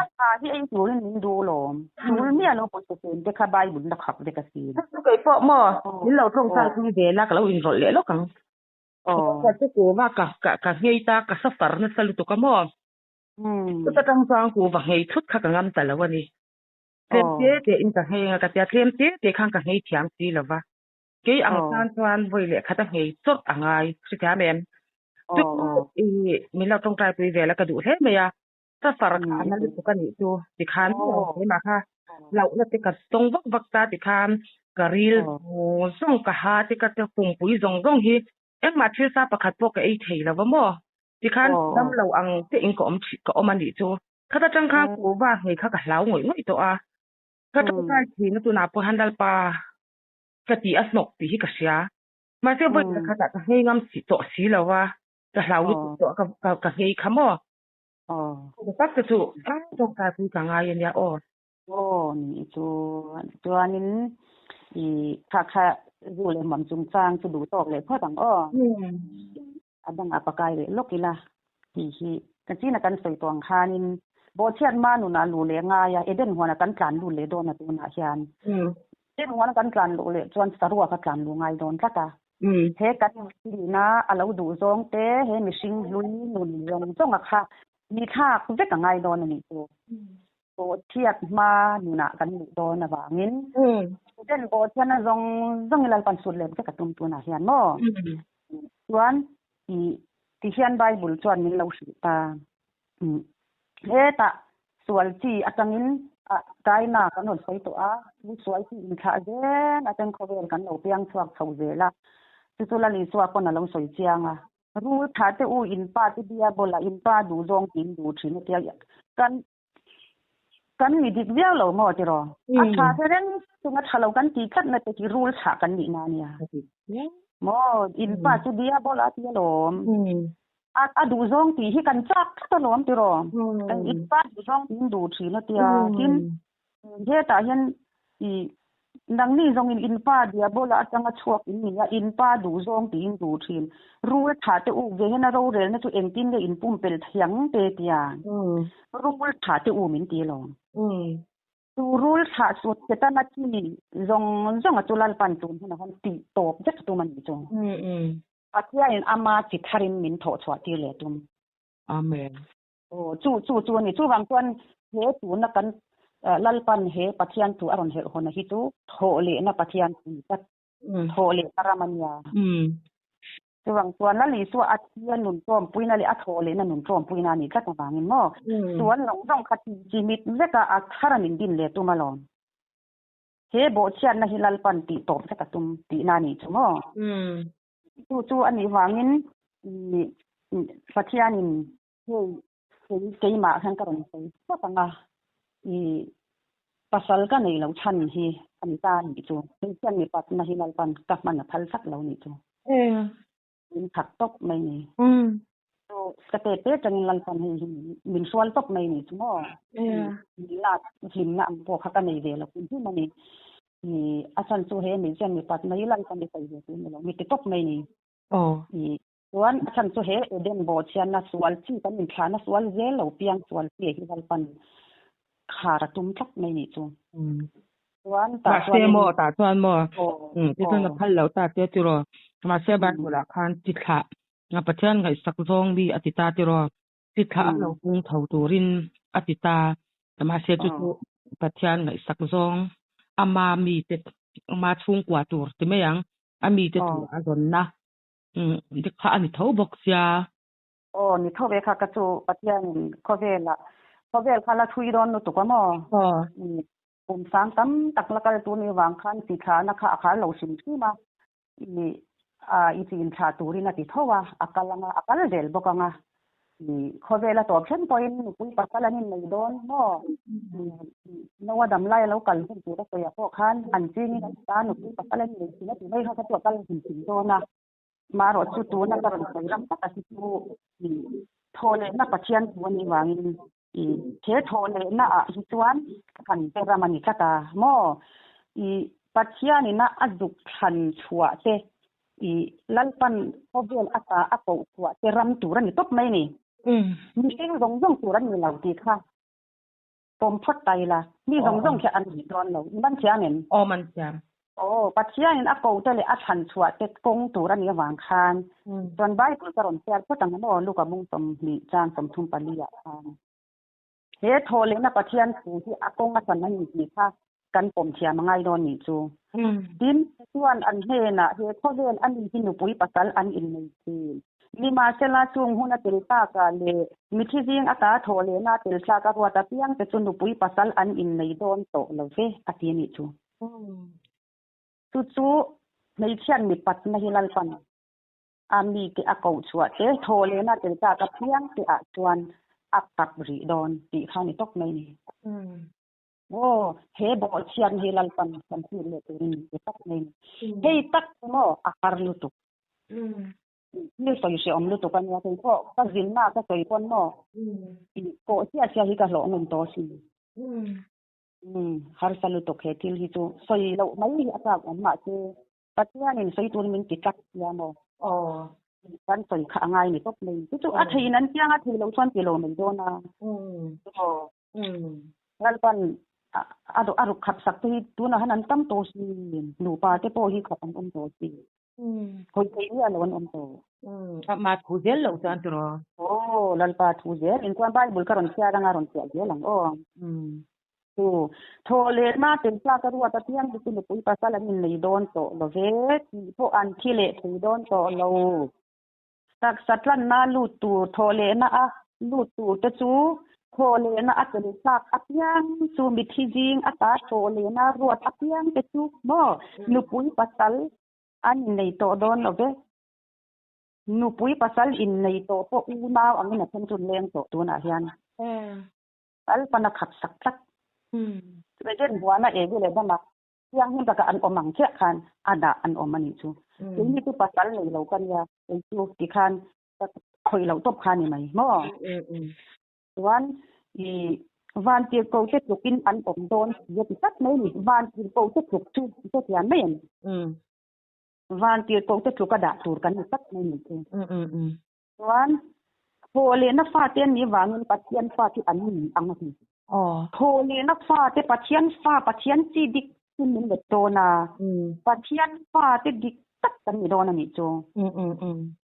a tha hi ei turin min duh lawm tul miah lo pawisa chen te kha Bible na khap vek a sin. Kei pawh maw min lo tawngtai pui vel a ka lo inrawlh leh lawk ang. Ka chu kuhva ka ka ka nghei ta ka suffer nasa lutuk a maw. Chuta tang chuan kuhva nghei thut kha ka ngam ta lo a ni. Tlem te te in ka nghei anga ka tia tlem te te khan ka nghei thiam si lo va. Kei ang tan chuan vawi leh khat a nghei chawrh a ngai hrethiam em. Chu i min lo tawngtai pui vel a ka duh hle mai a. Suffer kha a na lutuk a nih chu tikhan keimah kha hlauhna te ka tawng vak vak ta tikhan ka ril zawng zawng ka ha te ka pumpui zawng zawng hi engmah thil sa pakhat pawh ka ei thei lo va maw tikhan dam lo ang te in ka awm ka awm a nih chu khat atang khan kuhva nghei kha ka hlau ngawih ngawih tawh a ka tawngtai thin a tunah pawh hian Lalpa ka tih a hnawk tih hi ka hria mahse vawi khatah ka nghei ngam tawh si lo va ka hlau lutuk tawh a ka nghei kha maw. Aw. Ka tak te chu tawngtai pui ka ngai ania aw. Aw ni chu chuanin i kha kha zu leh hmuam chungchang chu duh tawk leh phawt ang aw. A dangah pakai leh lawk ila tih hi ka china kan sawi tawh ang khanin bawhchhiat ma nunah luh leh ngai a Eden huana kan tlan lut leh dawn a tunah hian. Eden huana kan tlan luh leh chuan saruak a tlan luh ngai dawn tlat a. He kan nihna a lo duh zawng te, he mihring hlui nun zawng zawnga kha mi thlak vek a ngai dawn a nih chu. Bawhchhiat hma nunah kan luh dawn avangin student bawhchhiatna zawng zawng i Lalpan sut let vek a tum tunah hian maw? Chuan i tihian Bible chuan min lo hrilh ta. Hetah sual chi atangin Kaina kan rawn sawi tawh a, chu sual chi inthlah zel atang khawvel kan lo piang chhuak chho zel a, chu chu Lal Isua pawn a lo sawi chiang a. Rul tha te u in pa te Diabola in pa duh zawng tiin duh thin a tia kan kan ni dik viau lo maw tiraw? A tha te reng chunga tha lo kan tih tlat na te khi rul thlah kan nih na nia. Maw in pa chu Diabola a ti alawm. A a duh zawng tih hi kan chak tlat alawm tiraw? Kan in pa duh zawng tiin duh thin a tia. Tin Hetah hian i nangni zawngin in pa Diabola atanga chhuak in ni a, in pa duh zawng tiin duh thin. Rul tha te uk ve hian a rorelna chu engtin nge in pumpelh thiang te tia. Rul tha te u min ti alawm. Chu rul thlah sut Setana chi zawng zawng a chu Lalpan tun hunah hian tih tawp vek tum a nih chu. Pathianin ama chi tharin min thawh chhuah tir leh tum. Amen. Aw, chu chu chu a ni. Chuvang chuan he tuna kan Lalpan he Pathian thu a rawn herh hawn a hi chu thawh lehna Pathian thu ni tlat. Thawh lehna ram a nia. Chuvang chuan Lal Isua a thi a nun tlawmpuina leh a thawh lehna nun tlawmpuina a nih tlat avangin maw sual zawng zawng kha ti chi mit veka a thar a min din leh tum alawm. He bawhchhiatna hi Lalpan tih tawp vek a tum tihna a nih chu maw. Chu chu a nih vangin Pathianin hei kei keimah hian ka rawn sawi phawt ang a, i pasal ka nei lo chhan hi a ni ta a nih chu. Hmeichhia mipatna hi Lalpan ka hman a phal tlat lo nih chu. Min thak tawp mai ni. Chu ka te te tangin Lalpan hei hi min hrual tawp mai ni chu maw. Min lak hlimna ang pawh kha ka nei ve lo hrim hrim a ni. I a chhan chu he hmeichhia mipat mai Lalpan i sawi ve tur ni lo mi ti tawp mai ni. I chuan a chhan chu he Eden bawhchhiatna sual chi kan inthlahna sual zel lo piang sual chi hi Lalpan khar a tum tlat mai nih chu. Chuan tah Mahse maw tah chuan maw ti chuan a phal lo ta che tiraw. Mahse Bible ah khan chi thlah Pathian ngaihsak zawng mi a ti ta tiraw. Chi thlah a lo pung tho turin a ti ta. Mahse chu chu Pathian ngaihsak zawng ama mite ama chhungkua tur ti mai ang. A mite tur a zawnna te kha a ni tho bawk sia. Aw ni tho ve kha ka chu Pathianin khawvelah khawvel kha la thui dawn lutuk a maw? Kum sang tam tak la kal tur ni vang khan chi thlahna kha a khar lo hrim hrim a, i a i chi inthlah turin a ti tho a, a kal anga a kal zel bawk anga i khawvel a tawp thleng pawhin nupui pasal an innei dawn maw? Noa dam lai a lo kal hun tur a sawiah pawh khan an chingin an ta nupui pasal an innei thin a ti mai kha kha chu a kal him him dawn a. Marawh chu tuna ka rawn sawi ram tak a hi chu i thaw lehna Pathian thu a nih vangin i he thaw lehna ah hi chuan kan pe ram a ni tlat a maw? I Pathianina a zuk thlan chhuah te i Lalpan khawvel ata a koh chhuah te ram tur a ni tawp mai a ni. Mihring zawng zawng tur an ni lo tih kha Pawm phawt ta ila, mi zawng zawng khi an nih dawn lo. I man thiam em? Aw, man thiam. Aw, Pathianin a ko te leh a thlan chhuah te kawng tur a nih avang khan chuan Bible ka rawn chhiar phawt ang emaw Luka bung 20 chang 34 ah khan he thaw lehna Pathian thu hi a kawng a hran a ni tih kha kan pawm thiam a ngai dawn nih chu. Tin, chuan an hnenah he khawvel a ni hi nupui pasal an innei thin. Nimahsela, chung hun a tel takah leh mithi zing ata thawh lehna a tel thlak a ruat apiang te chu nupui pasal an innei dawn tawh lo ve, a ti a nih chu. Chu chu hmeichhiat mipatna hi Lalpan a mite a koh chhuah te, thawh lehna tel tak apiang te ah chuan a kap rih dawn tih kha a ni tawp mai a ni. Aw, he bawhchhiatna hi Lalpan kan hriat leh turin min pe tak mai a ni. Hei tak chu maw a har lutuk. Thil sawi hrehawm lutuk a nia, kei pawh ka zinna ka sawi pawn maw pawh chiah chiah hi ka hlawh ngawm tawh asin. Harsa lutuk he thil hi chu sawi loh mai hi a chak awm mahse Pathianin sawi turin min ti tlat sia maw. Kan sawi kha a ngai ni tawp mai. Chu chu a theiin an piang a, thei lo chuan ti lo mai dawn a. Lalpan a ruk khap sak te hi tunah hian an tam tawh si, nupa te pawh hi khap an awm tawh si. Hawi theih miah lo an awm tawh. Amah thu zel loh chuan tiraw? Aw, Lalpa thu zel in chuan Bible ka rawn chhiar anga rawn chhiah zel ang aw. Chu, thaw leh ma tel tlak a ruat apiang hi chu nupui pasal an innei dawn tawh lo ve, tih pawh an thi leh thei dawn tawh lo. Taksa tlanna lut tur thaw lehna a. Lut tur te chu thawhlehna a tel tlak apiang chu mithi zing ata thawhlehna ruat apiang te chu maw nupui pasal an innei tawh dawn lo ve. Nupui pasal innei tawh pawh unau angin a then chu an leng tawh tunah hian. Lalpan a khat sak tlat. Eden huana Evi leh Adama thianghlim taka an awm ang chiah khan a dah an awm a nih chu. Keini chu pasal nei lo ka nia, kei chu tikhan ka khawih loh tawp kha a ni mai maw? Chuan i vantirhkoh te tlukin an awm dawn si a ti tlat mai a ni. Vantirhkoh te tluk chu hrethiam mai em? Vantirhkoh te tluk a dah tur kan ni tlat mai a ni chu. Chuan thawhlehna fate an nih vangin Pathian fa chu an ni ang a ti. Thawhlehna fate Pathian fa Pathian chi dik chu min let dawn a, Pathian fate dik tak kan ni dawn a nih chu.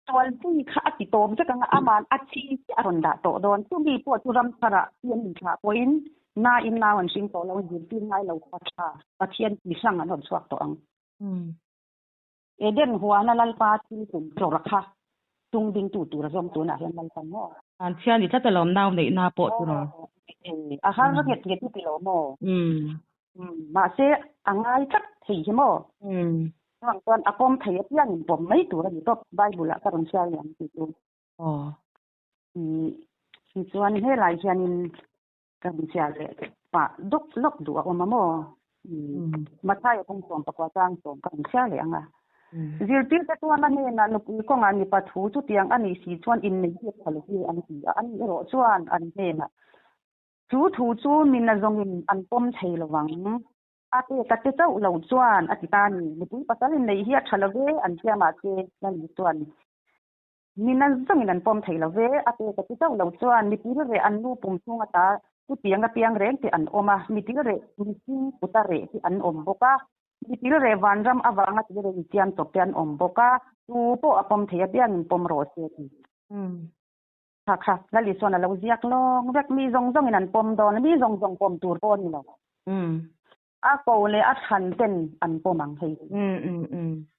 Sualpui kha a ti tawp vek ang a, aman a chi chiah a rawn dah tawh dawn. Chumi pawh chu ramtharah chi an inthlah pawhin nain nau an hring tawh lo, zirtir ngai lo kha tha Pathian chi hrang an rawn chhuak tawh ang. Eden huana Lalpa thil tum tlawrh kha tung dingtu tur a zawm tunah hian Lalpa maw? An chhia ni tlat alawm nau neihna pawh chu lo. A har nghet nghet i ti lo maw? Mahse a ngai tlat thei hi maw? Chuvang chuan a pawm thei apiang in pawm mai tur a ni tawp Bible ah ka rawn hrial leh ang tih chu. Tichuan helai hianin Ka hmeichhia leh pah dawk lawk duh a awm a maw? Mathaia kawng 14 chang sawm ka rawn chhiar leh ang a. Zirtirte chuan a hnenah nupui kawngah mipa thu chutiang a nih si chuan innei hi a tha lo hi an ti a, ani erawh chuan an hnenah chu thu chu mina zawngin an pawm thei lo vang. A pek a te chauh lo chuan a ti ta a ni. Nupui pasal innei hi a tha lo ve an tia mahse Lali chuan Mi nan zawngin an pawm thei lo ve, a pek a ti chauh lo chuan mi til reh an nu pum chhung ata chutiang a piang reng te an awm a, mi til reh mihring kuta reh hi an awm bawk a, mi til reh vanram avanga til reh insiam chawp te an awm bawk a, tu pawh a pawm thei apiangin pawm rawh se ti. Kha kha, Lali chuan a lo ziak lawng vek, mi zawng zawngin an pawm dawn a, mi zawng zawng pawm tur pawh a ni lo. A ko leh a thlan ten an pawm ang hei.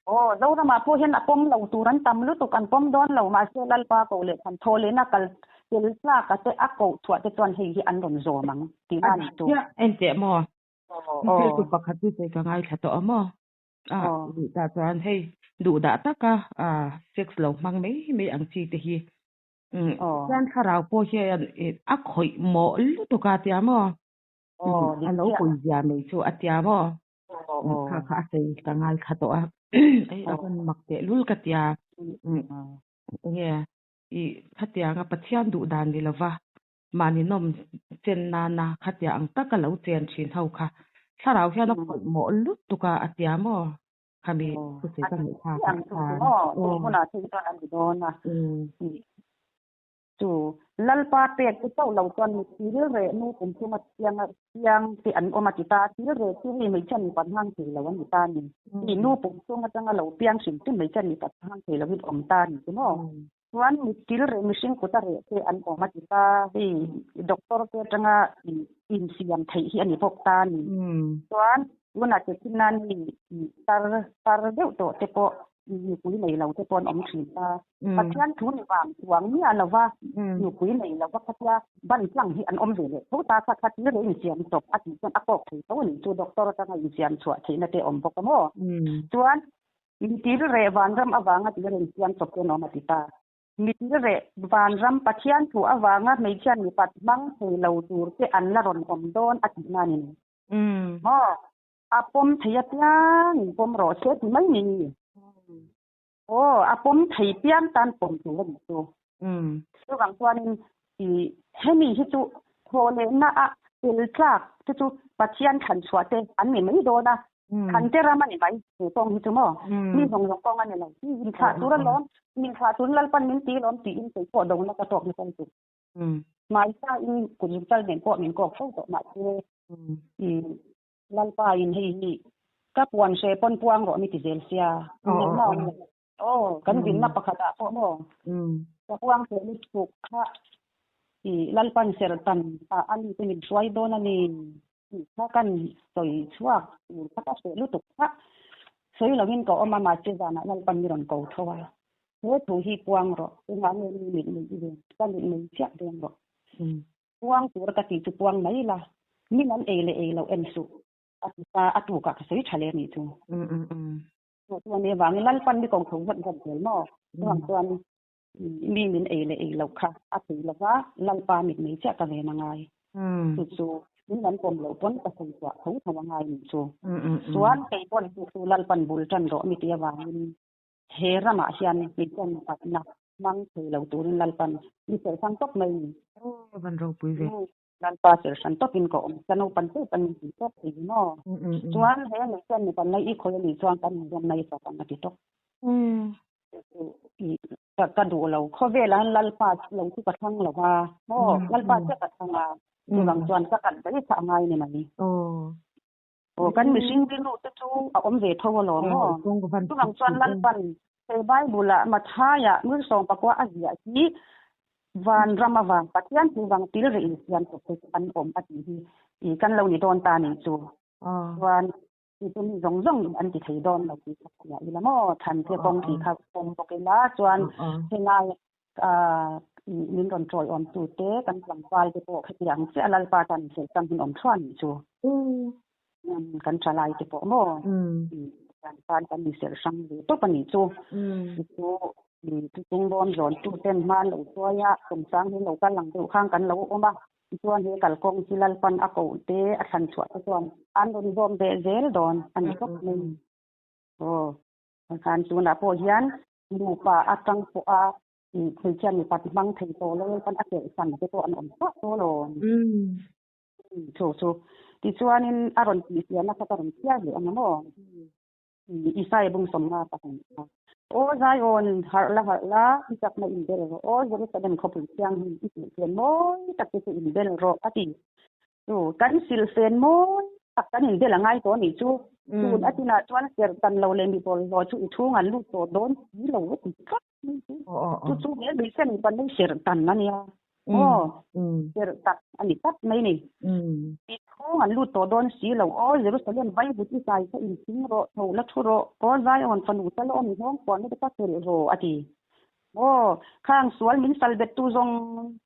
Aw, Zoramah pawh hian a pawm lo tur an tam lutuk, an pawm dawn lo, mahse Lalpa ko leh thlan thaw lehna kal tel tlak a te a koh chhuah te chuan hei hi an rawn zawm ang tih na a ni chu. A enteh maw? Thil chu pakhat chu sawi ka ngaithla tawh a maw? A duh tah chuan hei duh dah taka sex lo hmang mai mai ang chi te hi. Chuan thlarau pawh hian a khawih mawh lutuk a tia maw? A lo pui zia mai chu a tia maw? Kha kha a sawi ka ngai kha tawh a. Ei a rawn mak teh lul ka tia. Enge i khatianga Pathian duh dan ni lova mahni nawm chen nana khatia ang taka lo chen thin ho kha thlarau hian a khawih mawh lutuk a a tia maw? Khami thusawi ka ngaihthlak ah khan. Chu Lalpa pek te chauh lo chuan mi thil reh nu kum chhunga chianga chiang te an awm a ti ta. Thil reh chu hei hmeichhia mipat hmang thei lo an ni ta a ni. Hei nu pum chhung atanga lo piang hrim hrim hmeichhia mipat hmang thei lovin awm ta a ni chu maw. Chuan mi thil reh mihring kuta reh te an awm a ti ta. Hei doctor te atanga insiam theih hi a ni bawk ta a ni. Chuan tunah che thin nan hei tar tar deuh tawh te pawh nupui nei lo te pawh an awm thin ta. Pathian thu ni vang chuang miah lo va, nupui nei lo va khatia ban tlang hi an awm ve leh tho ta kha kha thil reng insiam chawp a tih chuan a kawk thei tho a nih chu doctor atanga insiam chhuah theihna te awm bawk a maw? Chuan mitil reh vanram avanga thil reng insiam chawp te an awm a ti ta. Mitil reh vanram Pathian thu avanga hmeichhia mipat hmang thei lo tur te an la rawn awm dawn a tihna a ni. Maw? A pawm thei apiang in pawm rawh se ti mai ni. Aw, a pawm thei piang tan pawm tur a nih chu. Chuvang chuanin i hemi hi chu thaw lehna a tel tlak te chu Pathian thlan chhuah te an ni mai dawn a, thlan te ram a ni mai he kawng hi chu maw? Mi zawng zawng kawng a ni lo. Mi inthlah tur alawm, mi inthlah tur Lalpan min ti lawm tiin kei pawh dona ka tawk nasa lutuk. Hmaisa in kut zungchal nen pawh min kawk fo tawh mahse i Lalpa in hei hi ka puan hre pawn puang rawh mi ti zel sia. Inneihna awm lo. Aw, kan dinna pakhat ah pawh maw? Ka puang hre lutuk kha i Lalpan serhtan ah a mi te min hruai dawn a ni tih kha kan sawi chhuak tur kha ka hre lutuk kha. Sawi lo in ka awm a mahse zanah Lalpan mi rawn ko tho a. He thu hi puang rawh. Engah nge mi mit mei i veng? Ka mit mei chiah veng rawh. Puang tur ka tih chu puang mai la. Min an ei leh ei loh en suh. A ti ta, a tukah ka sawi tha leh a nih chu. Chu chuan e vangin Lalpan mi kawng tho vat vat zel maw? Chuvang chuan mi min ei leh ei loh kha a thei lo va, Lalpa mit mei chiah ka ven a ngai. Chu chu min an pawm loh pawn ka sawi chhuah tho tho a ngai nih chu. Chuan kei pawn chu chu Lalpan bul tan rawh mi ti avangin he ramah hian hmeichhian pakhatna hmang thei lo turin Lalpan mi serhsang tawp mai ni. Aw van ropui ve. Lalpa serhsan tawpin ka awm ka naupan tep a ni tih tawp thei maw? Chuan he hmeichhian mipan mai i khawi a nih chuan kan inzawm nai fak ang a ti tawp. Ka duh lo. Khawvelah hian Lalpa lo chu ka thlang lo va maw? Lalpa chiah ka thlang a, chuvang chuan ka kal daih kha a ngai ni mai. Aw, kan mihring rilru te chu a awm ve tho alawm maw? Chuvang chuan Lalpan he Bible-ah Matthai-ah Mirsawng pakua a ziah hi van ram avang Pathian thu vang til rih insiam tawp te chu an awm a tih hi i kan lo ni dawn ta nih chu. Chuan chu chu mi zawng zawng in an ti thei dawn lo tih kha hria ila maw? Thlan te kawng tih kha pawm bawk ila chuan helai min rawn tawiawm tu te kan tlangval te pawh khatiang chiah Lalpa tan inhrilh chang hun awm thuah nih chu. Kan tha lai te pawh maw? Kan tan kan inserh hrang ve tawp a nih chu. Chu chung bawm zawn tu ten hma an lo hruai a, kumsang hi lo kal ang deuh khang kan lo awm a. Tichuan he kalkawng hi Lalpan a koh te a thlan chhuah te chuan an rawn zawm ve zel dawn a ni tawp mai. Aw, khan tunah pawh hian nupa atang pawha hmeichhia mipat hmang thei tawh lo Lalpan a kelhsan te pawh an awm tawh tawh lo. Chu chu. Tichuanin a rawn tihfiahna kha ka rawn chhiar leh ang maw? Isaiah bung sawmnga pahnih kha. Aw Zion, harh la harh la, i chakna inbel rawh. Aw Jerusalem khawpui thiang hi i silhfen mawi tak te chu inbel rawh a ti. Chu kan silhfen mawi tak kan inbel a ngai tawh a nih chu. Tun a tinah chuan serh tan lo leh mi bawlhhlawh chu i chhung an lut tawh dawn si lo a ti tlat. Chu chu he hmeichhia mipa nei serh tan a nia. Aw, serh tak a ni tlat mai ni. I chhung an lut tawh dawn si lo. Aw Jerusalem vaivut i zai kha inthing rawh, tho la thu rawh. Aw Zion fanu tal awm i nghawng puan na te kha felh rawh a ti. Aw, khang sual min sal bet tu zawng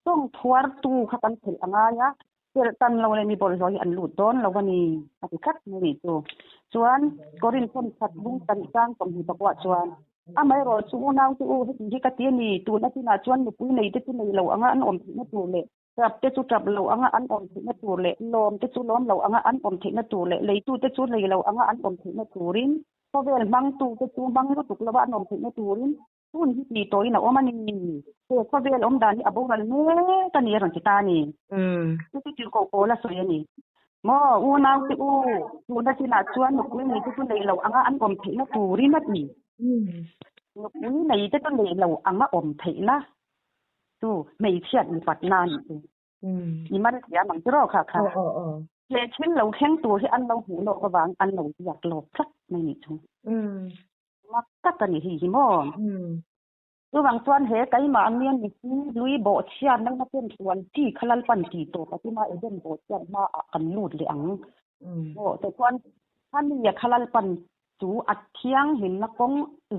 zawng phuar tu kha kan phelh a ngai a. Serh tan lo leh mi bawlhhlawh hi an lut dawn lo a ni a ti tlat mai nih chu. Chuan Korinth thawmkhat bung pahnih tang sawmhnih pakuah chuan, Amaherawh chu unau te u, heti hi ka ti a ni, tun a tinah chuan nupui nei te chu nei lo anga an awm theihna tur leh, tap te chu tap lo anga an awm theihna tur leh, lawm te chu lawm lo anga an awm theihna tur leh, leitu te chu lei lo anga an awm theihna turin, khawvel hmangtu te chu hmang lutuk lova an awm theihna turin, Hun hi tih tawhin a awm a ni. He khawvel awm dan hi a boral mek a ni a rawn ti ta a ni. Chu chu tirhkoh pawl a sawi a ni. Maw unau te u, tuna chinah chuan nupui nei te chu nei lo anga an awm theihna turin a ti. Nupui nei te chu nei lo anga awm theihna chu hmeichhiat mipatna a nih chu. I man thiam ang tiraw kha kha. He thil lo thleng tur hi an lo hmuh lawk avang an lo ziak lawk tlat mai nih chu. Mak tak a ni hi hi maw? Chuvang chuan he keimah ang hian mi hi hlui bawhchhiat nana pen sual chi kha Lalpan ti tawp a tima Eden bawhchhiat hmaah kan lut leh ang. Maw? Tichuan khami a kha Lalpan chu a thianghlimna kawng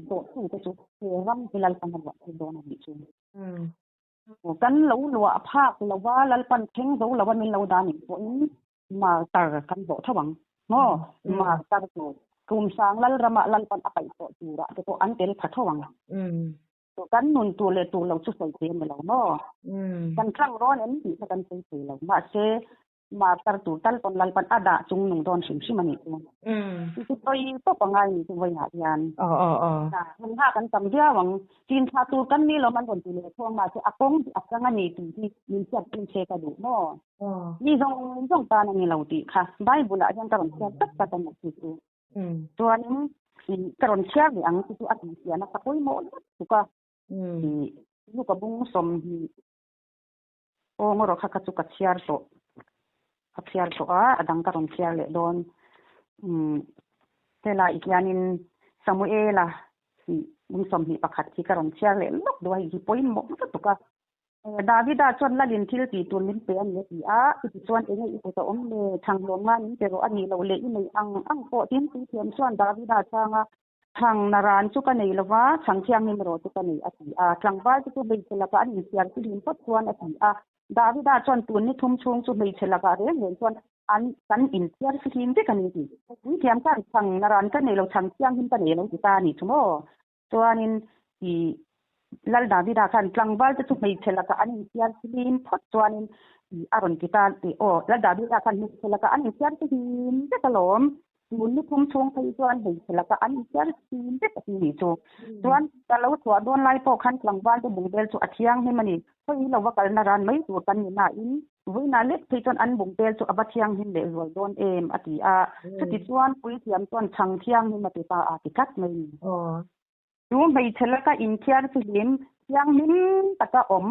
zawhtu te chu he ram hi Lalpan a luah thei dawn a nih chu. Kan lo luah phak lova Lalpan thleng zo lova min lo dah nih pawhin Martar kan zawh tho ang maw? Martar tur Tumsang Lalramah Lalpan a kaih tawh turah te pawh an tel pha tho ang. Kan nun tur leh tur lo chu sawi thei a ni lo maw? Kan tlang rawn em tih kha kan sawi thei lo. Mahse, Martar tur tal pawn Lalpan a dah chung nung dawn hrim hrim a nih chu. Chu chu sawi tawp a ngai ni chu vawiinah hian. Hun hah kan tam viau ang. Chin thla tur kan ni lo an rawn ti leh thawng mahse a kawng hi a chang a ni tih hi min hriat pui se ka duh maw? Mi zawng zawng tan a ni lo tih kha Bible ah hian ka rawn chhiar tak tak a ni chu chu. Chuanin ka rawn chhiar leh ang chu chu a tihfiahna ka pawimawh lutuk a. Luka bung 20 aw ngaw rawh kha ka chu ka chhiar tawh ka chhiar tawh a a dang ka rawn chhiar leh dawn. Helai hianin Samuela bung 21 hi ka rawn chhiar leh lawk duh a hei hi pawimawh lutuk a. Davida chuan Lalin thil tih tur min pe a ni a ti a, chutichuan enge i kut a awm le? Chhang hlawm nga min pe rawh a nih loh leh i nei ang ang pawh tin puithiam chuan Davida chhang a. Chhang naran chu ka nei lova, chhang thianghlim erawh chu ka nei, a ti a. Tlangval te chu hmeichhe lakah an inchhiar fihlim phawt chuan a ti a. Davida chuan tun ni thum chhung chu hmeichhe lakah reng reng chuan an kan inchhiar fihlim vek a ni ti. Puithiam khan chhang naran ka nei lo, chhang thianghlim ka nei lo ti ta a ni chu maw? Chuanin i Lal Davida khan tlangval te chu hmeichhe lakah an inchhiar fihlim phawt chuanin i a rawn ti ta ti aw. Lal Davida khan hmeichhe lakah an inchhiar fihlim vek alawm. Tun ni thum chhung phei chuan hmeichhe lakah an inchhiar fihlim vek a ti ni chu. Chuan ka lo chhuah dawn lai pawh khan tlangval te bungbel chu a thianghlim a ni. Khawi lova kalna ran mai tur kan ni nain Vawiinah lek phei chuan an bungbel chu a va thianghlim leh zual dawn em a ti a. Chuti chuan puithiam chuan chhang thianghlim a ti ta a ti tlat mai ni. Chu hmeichhe laka inthiar fihlim thianghlim taka awm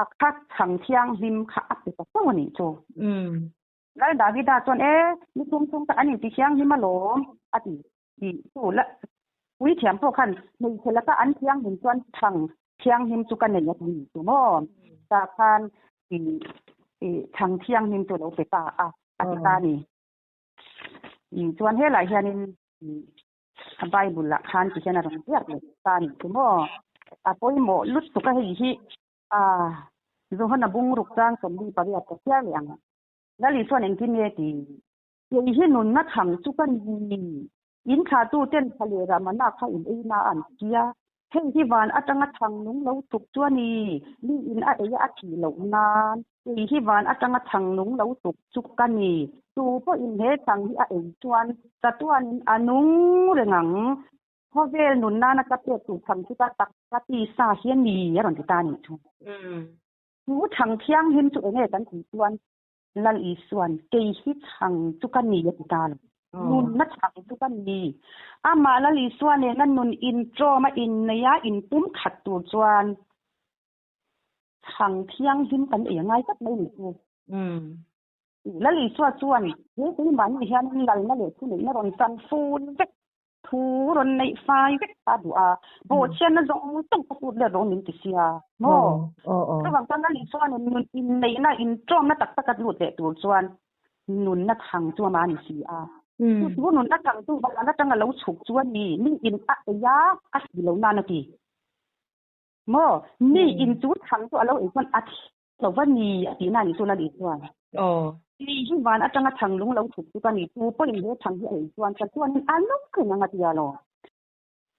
a kha chhang thianghlim kha a pe ta chauh a nih chu. Lal Davida chuan e, ni thum thum tak an inti thianghlim alawm a ti. Tih chu la puithiam pawh khan hmeichhe laka an thianghlim chuan chhang thianghlim chu ka nei a ti ni chu maw? Tah khan ih chhang thianghlim chu lo pe ta a, a ti ta a ni. Ih chuan helaiah hianin ih a Bible ah khan ti hian a rawn ziak leh ta a ni chu maw? A pawimawh lutuk a hei hi a Johana bungruk chang 28 ka chhiar leh ang. Lali chuan engtin nge ti? Kei hi nunna chhang chu ka ni. In thlahtu ten thla leh ramana kha in ei na an tia. Hei hi van atanga chhang nung lo chuk chu a ni. Mi in a ei a a thih loh nan. Kei hi van atanga chhang nung lo chuk chu ka ni. Tu pawhin he chhang hi a ei chuan chatuanin a nung reng ang. Khawvel nun nana ka pek tur chhang chu ka tak ka tisa hi a ni a rawn ti ta a nih chu. Chu chhang thianghlim chu enge kan tih chuan Lal Isuan, Kei hi chhang chu ka ni a ti ta lo. Nunna chhang chu ka ni. Amah Lal Isua nena nun inṭawm a innei a, inpum khat tur chuan chhang thianghlim kan ei a ngai tlat mai ni chu. Lal Isua chuan, He keimahni hianin lalna leh thuneihna rawn chan ful vek Thu rawn neih fai vek ta duh a, bawhchhiatna zawng zawng ka put let rawh min ti sia maw? Chuvang chuan Lali chuan nun inneihna, inṭawmna tak taka lut leh tur chuan nunna thang chu ama ni si a. Chu chu nunna thang chu van atanga lo chhuk chu a ni, mi in a ei a, a si lo nan a ti. Maw? Mi in chu thang chu a lo ei chuan a thi lo va ni a tihna a nih chu Lali chuan. Ni hi van atanga thang lung lo thuk chu ka ni, tu pawhin he thang hi a ei chuan ka chuanin a nung reng ang a tia lo.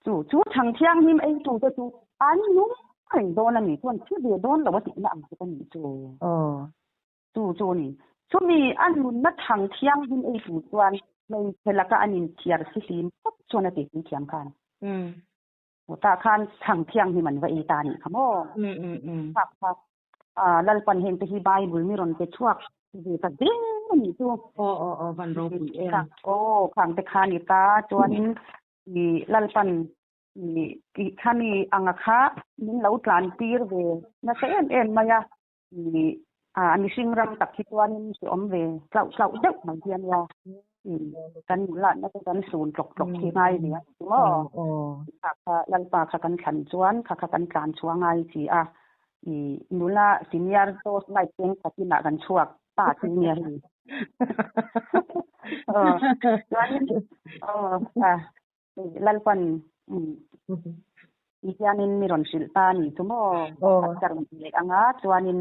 Chu chu thang thianghlim ei tu te chu an nung reng dawn a ni chuan thi ve dawn lo a tihna ang chu ka nih chu. Chu chu a ni. Chumi a nunna thang thianghlim ei tu chuan hmeichhe laka an inthiar fihlim phawt chuan a ti thiam khan. Tah khan chhang thianghlim an va ei ta anih kha maw? Phak kha Lalpan heng te hi Bible mi rawn pe chhuak ve ta zel anih chu. Aw aw aw van ropui em. Aw khang te kha ni ta chuanin i Lalpan i khami anga kha min lo tlan tir ve nasa em em mai a i a mihring ram tak hi chuanin hreawm ve tlauh tlauh deuh mai hi a nia. Kan latna te kan sun tlawk tlawk khi ngai ve a ni maw? Kha kha Lalpa kha kan thlan chuan kha kha kan tlan chhuah ngai chi a. I nula senior torch light keng khatinah kan chhuak ta chu nia hei. Chuanin Lalpan i hianin mi rawn hrilh ta a ni chu maw? Ka rawn ti leh ang a, chuanin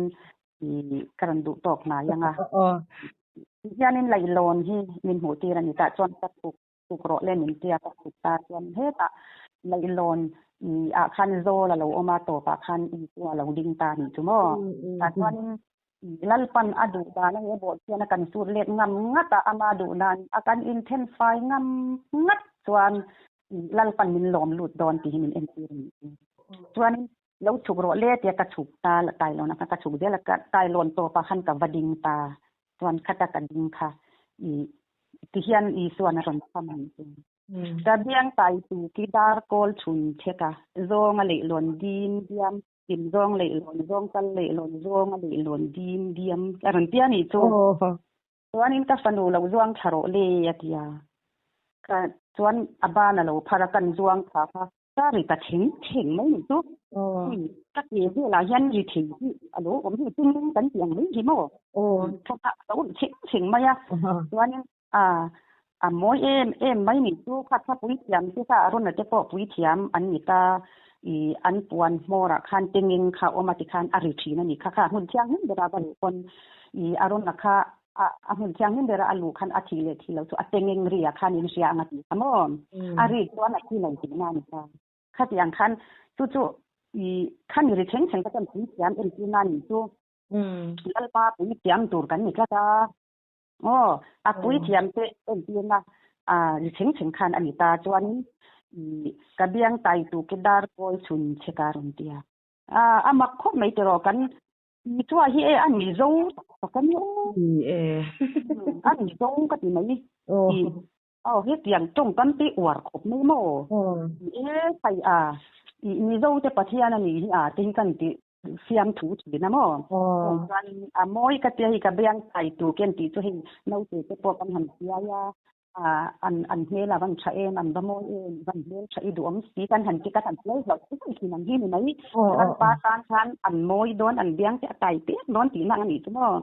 i ka rawn duh tawk hnai ang a. Ti hianin leihlawn hi min hmuh tir a ni tah chuan ka tuk tuk rawh le min tia ka tuk ta chuan hetah leihlawn i ah khan zawl a lo awm a tawpah khan i chu a lo ding ta a nih chu maw? Tah chuanin Lalpan a duh dan a he bawh chian a kan sut let ngam ngat a, ama duh dan a kan inthen fai ngam ngat chuan Lalpan min lawm lut dawn tih hi min entir a nih chu. Chuanin lo chhuk rawh le tia ka chhuk ta tailawn ah khan ka chhuk zel a, tailawn tawpah khan ka va ding ta chuan khata ka ding kha i tihian Isuan a rawn chham a nih chu. Ka biang taitu ki dar kawl chhun thek a, zawnga leihlawn dim diam Kim zawng leihlawn zawng kal leihlawn zawng a leihlawn dim diam a rawn tia nih chu. Chuanin ka fanu lo zuang thla rawh le a ti a. Ka chuan a ban a lo phar a kan zuang thla kha ka ri ta theng theng mai nih chu. Hei ka ke velah hian ri thei hi a lo awm hi tum kan tih ang mai hi maw. Thla a lo ri theng theng mai a. Chuanin a. A mawi em em mai ni chu kha kha puithiam te kha Arona te pawh puithiam an ni ta i an puan hmawrah khan tengeng kha awm a tikhan a ri thin a ni kha kha hmun thianghlim bera va luh pawn i Arona kha a a hmun thianghlim bera a luh khan a thih leh thih loh chu a tengeng ri ah khan in hria ang a ti kha maw a ri chuan a thi lo tihna a ni ta. Khatiang khan chu chu i khami ri thleng thleng te chuan puithiam entirna a nih chu Lalpa puithiam tur kan ni tlat a. Aw, a puithiam te entirna a ri thleng thleng khan a ni ta chuanin i ka biang tai tu ke dar kawi chhun che ka rawn ti a. A, a mak khawp mai tiraw kan Isua hi e a ni zo tak a ni aw. Ni e. A ni zo ka ti mai. I aw hetiang tawngkam te uar khawp mai maw? E hei a i Mizo te Pathian a nih hi a te hi kan ti Siamthu thin a maw? Chuan chuan a mawi ka tia hi ka biang kai tur ken tih chu hei naute te pawh kan han siai a, an an hmel a van tha em, an va mawi em, van hmel tha i duhawm si kan han ti kan han play hlauh hlauh thin ang hi ni mai. Lalpa tan khan an mawi dawn, an biang te a tai pek dawn tihna ang a nih chu maw?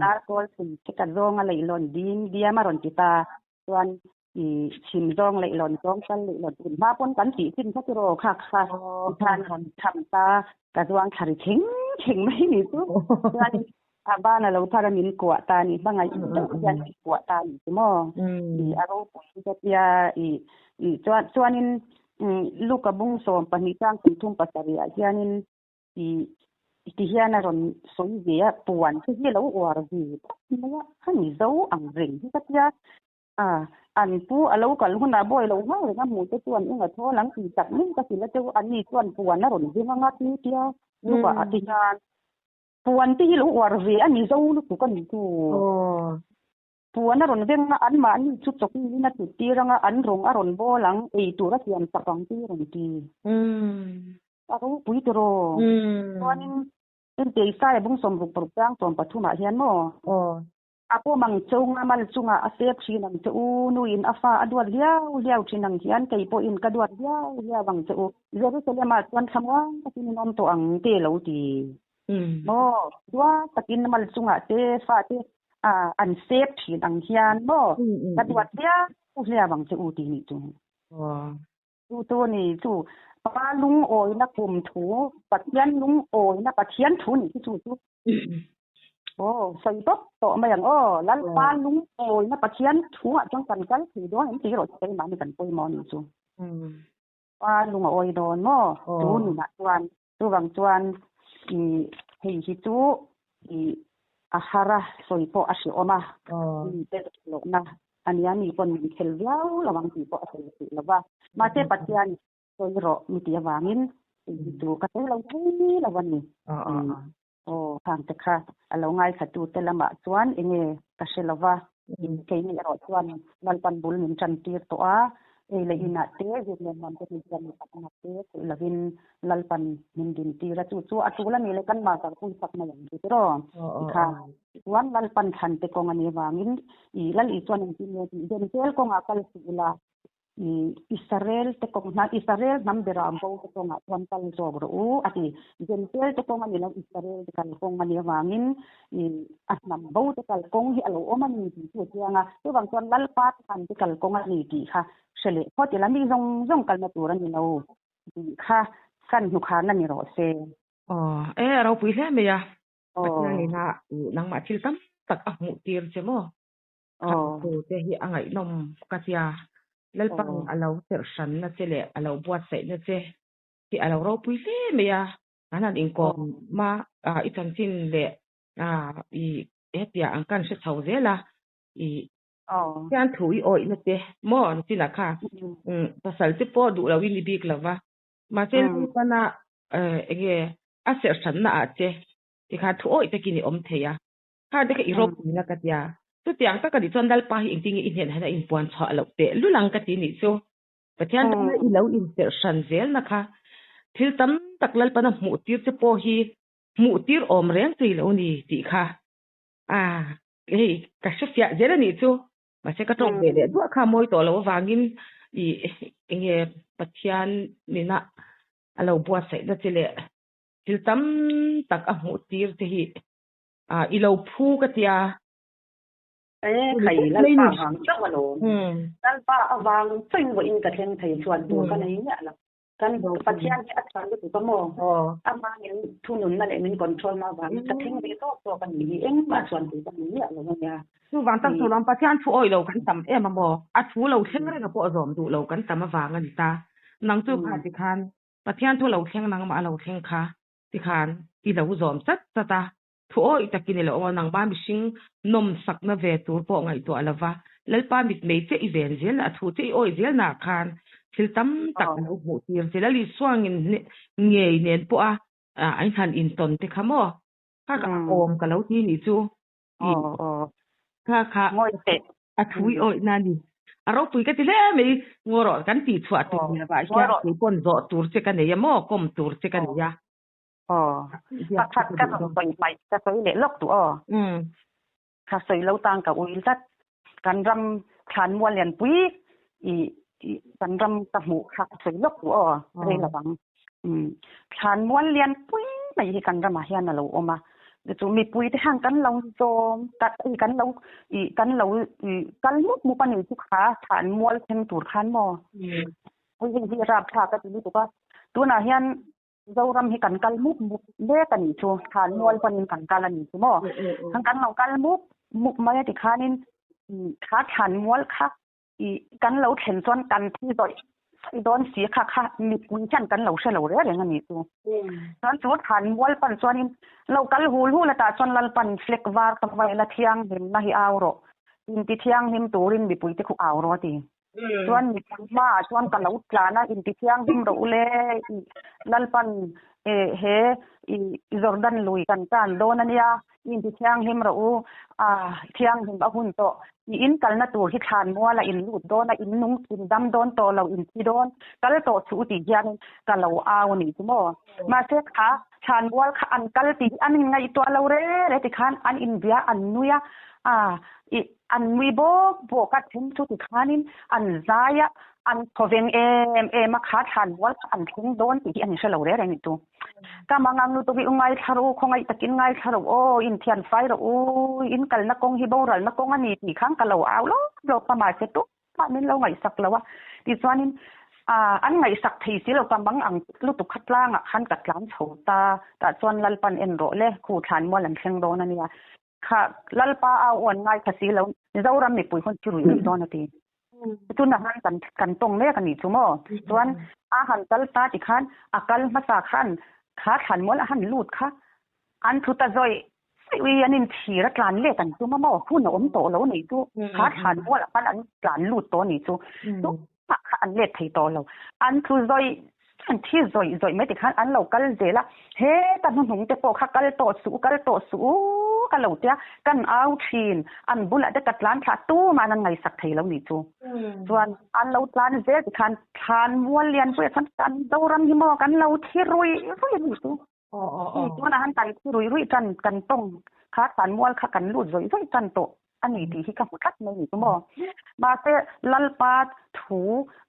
Dar kawl chhun che ka zawng a leihlawn ding diam a rawn ti ta. Chuan i chhim zawng leihlawn zawng kal leihlawn tun hma pawn kan tih chin kha tiraw kha kha tikhan rawn tham ta ka zuang thla ri thing thing mai ni chu. Chuan a ban a lo thar a min kuah ta ni hmangaih deuh hian min kuah ta ni chu maw. I a ropui ka tia i i chuan chuanin Luka bung 12 chang 37 ah hianin I ti hian a rawn sawi ve a, puan te hi a lo uar ve tlat mai a, a ni zo ang reng hi ka tia. A, an pu a lo kal hunah bawi lo nghal reng a hmuh te chuan eng a thawl ang tih tak mai ka hrilh a cheu, ani chuan puan a rawn veng anga ti tia lukah a ti hian puan te hi lo uar ve a ni zo lutuk a ni chu. Puan a rawn veng a, anmahni chu chawkngin a tut tir anga an rawng a rawn bawl ang, ei tur a siam sak ang tih a rawn ti. A ropui tiraw? Chuanin Entei Saia bung 66 chang 13 ah hian maw? A pawm ang che u nga mal chungah a sep thin ang che u, nuin a fa a duat hliau hliau thin ang hian kei pawhin ka duat hliau hliau ang che u. Jerusalem ah chuan thlamuang takin in awm tawh ang te lo ti. Maw? Duat takin mal chungah te fa te an sep thin ang hian maw? Ka duat hliau hliau ang che u ti nih chu. Chu chu a ni chu Pa lungawina kum thu, Pathian lungawina Pathian thu nih khi chu chu. Aw, sawi tawp tawh mai ang aw. Lalpa lungawina Pathian thu ah chuan kan kal thei dawn em tih erawh chu keimahni kan pawimawh a nih chu. Pa lung a awi dawn maw? Chu nunah chuan chuvang chuan i hei hi chu i a har a, sawi pawh a hrehawm a, mi te lohna a nia, mi pawn min khel viau lo ang tih pawh a sawi theih lo va. Mahse Pathian sawi rawh mi tih avangin hei hi chu ka sawi lo thei lo a ni. Aw, khang te kha a lo ngaithla te lamah chuan enge ka hre lo va, keini erawh chuan Lalpan bul min tan tir tawh a, ei leh inah te zirlem lam te hmeichhia mi pakhat te theih lovin Lalpan min din tir a, chu chu a tul a nih leh kan mah kalpui sak mai ang chu tiraw? Tikha chuan Lalpan thlan te kawng a nih avangin i Lal Isuan engtin nge tih Zentel kawngah kal suh ila I Israel te kawng hna, Israel hnam bera bo te kawngah chuan kal zawk rawh u a ti. Jentail te kawng a ni lo, Israel te kal kawng a nih avangin i a hnam bo te kal kawng hi a lo awm a ni tih chu a chiang a. Chuvang chuan Lalpa thlan te kal kawng a ni tih kha hre leh phawt ila, mi zawng zawng kalna tur a ni lo tih kha kan hnukharna ni rawh se. Aw, e a ropui hle mai a. Pathian ina nangmah thil tam tak a hmuh tir che maw? Khattu te hi a ngaihnawm ka tia. Lalpang a lo serh hranna che leh a lo buatsaihna che hi a lo ropui hle mai a. Kan han inkawm a, i chanchin leh i hetia ang kan hre chho zel a. I hian thu i awihna te maw nachinah kha pasal te pawh duh loin i bik lo va. Mahse Lalpana enge a serh hranna ah che tikhan thu awih takin i awm thei a. Kha te kha i ropui na ka tia. Chutiang tak a nih chuan Lalpa hi engtin nge i hnenah hian a inpuan chhuah loh teh lul ang ka ti nih chu. Pathian tana i lo inserh hran zel na kha thil tam tak Lalpana hmuh tir che pawh hi hmuh tir awm reng che i lo ni tih kha a hei ka hre fiah zel a nih chu. Mahse ka tawng ve leh duah kha mawi tawh loh avangin i enge Pathian nena a lo buatsaihna che leh thil tam tak a hmuh tir che hi. Ah, i lo phu ka tia. E khai Lalpa vang chauh alawm. Lalpa avang chauhin vawiin ka thleng thei chuan tur ka nei miah lo. Kan Pathian hi a tha lutuk a maw? Ama min thununna leh min control na avangin ka thleng ve tawk tawk a nih hi. Engmah chuan tur ka nei miah lo a nia. Chuvang tak chu lawm Pathian thu awih lo kan tam em a maw? A thu lo thleng reng a pawh zawm duh lo kan tam avang a ni ta. Nang chu kha tikhan Pathian thu lo thleng nangmah a lo thleng kha tikhan i lo zawm chat chat a. Thu awih takin i lo awm a, nangma mihring nawmsakna ve tur pawh ngaihtuah lo va, Lalpa mitmei che i ven zel a thu che i awih zel naah khan thil tam tak a lo hmuh tir che. Lal Isuangin ngei nen pawha a inhan intawn te kha maw? Kha kha a awm ka lo ti nih chu. Kha kha a thu i awihna a ni. A ropui ka ti hle mai, ngaw rawh kan tih chhuah tur ni lovah hian keipawn zawh tur che ka nei a maw, kawm tur che ka nei a. Aw, pakhat ka rawn sawi hmaih ka sawi leh lawk duh aw. Ka sawi lo tang ka ui tlat. Kan ram thlanmual lianpui i kan ram ka hmuh kha ka sawi lawk duh aw, rei lovang. Thlanmual lianpui mai hi kan ramah hian a lo awm a. Chu mipui te hian kan lo zawm kan lo i kan lo i kal mup mup a ni chu kha thlanmual thleng tur khan maw. Ui hei hi rapthlak a ti lutuk a. Tunah hian Zoram hi kan kal mup mup mek a nih chu, thlanmual panin kan kal a nih chu maw? Khan kan lo kal mup mup mai a ti khanin kha thlanmual kha i kan lo thlen chuan kan thi zawih zawih dawn si kha kha mipui hian kan lo hre lo reng reng a nih chu. Chuan chu thlanmual pan chuanin lo kal hul hul atah chuan Lalpan flag var ka vai la thianghlimna hi au rawh, inti thianghlim turin mipuite khu au rawh a ti. Chuan mipui hmaah chuan ka lo tlan a, inti thianghlim rawh u le, i Lalpan he i Jordan lui kan tan dawn a nia, inti thianghlim rawh u, a thianghlim a hun tawh, i in kalna tur hi thlan muala in lut dawn a, in nung in dam dawn tawh lo, in thi dawn, kal tawh suh u tih hianin ka lo au a nih chu maw. Mahse kha thlan mual kha an kal tih hi an inngaihtuah lo re re tikhan an inbia an nui a, a i An nui bawk bawk a, then chu tikhanin an zai a, an thawveng em em a, kha thlan mual kha an thleng dawn tih hi an inhre lo reng reng ni chu. Ka mangang lutuk i u ngaithla rawh u, khawngaih takin ngaithla rawh aw, inthian fai rawh u, in kalna kawng hi boralna kawng a ni tih khan ka lo au lawp lawp a, mahse tumah min lo ngaihsak lo a, tichuanin an ngaihsak thei si lo, ka mangang lutuk kha tlangah khan ka tlan chho ta, tah chuan Lalpan en rawh le, khu thlan mual an thleng dawn a nia. Kha Lalpa au awn ngai kha si lo, Mizoram mipui hun thi ruih ruih dawn a ti. Chuna han kan kan tawng mek a nih chu maw? Chuan a han kal ta ti khan a kal hmasa khan kha thlan mual a han lut kha an thu ta zawih zawih ui an inchhir a tlan let an tum a maw? Hun a awm tawh lo nih chu kha thlan mual ah khan an tlan lut tawh a nih chu. Mah kha an let thei tawh lo. An tlu zawih an thi zawih zawih mai tikhan an lo kal zel a, he ka hnuhnung te pawh kha kal tawh suh u, kal tawh suh u ka lo tia, kan au thin, an bulah te ka tlan thlah tumah an ngaihsak thei lo nih chu. Chuan an lo tlan zel tikhan thlan mual lian puiah chuan kan Zoram hi maw kan lo thi ruih ruih nih chu. Chuan a han kan thi ruih ruih tan kan tawng kha thlan mual kha kan lut zawih zawih tan tawh a ni tih hi ka hmu tlat mai ni chu maw. Mahse Lalpa thu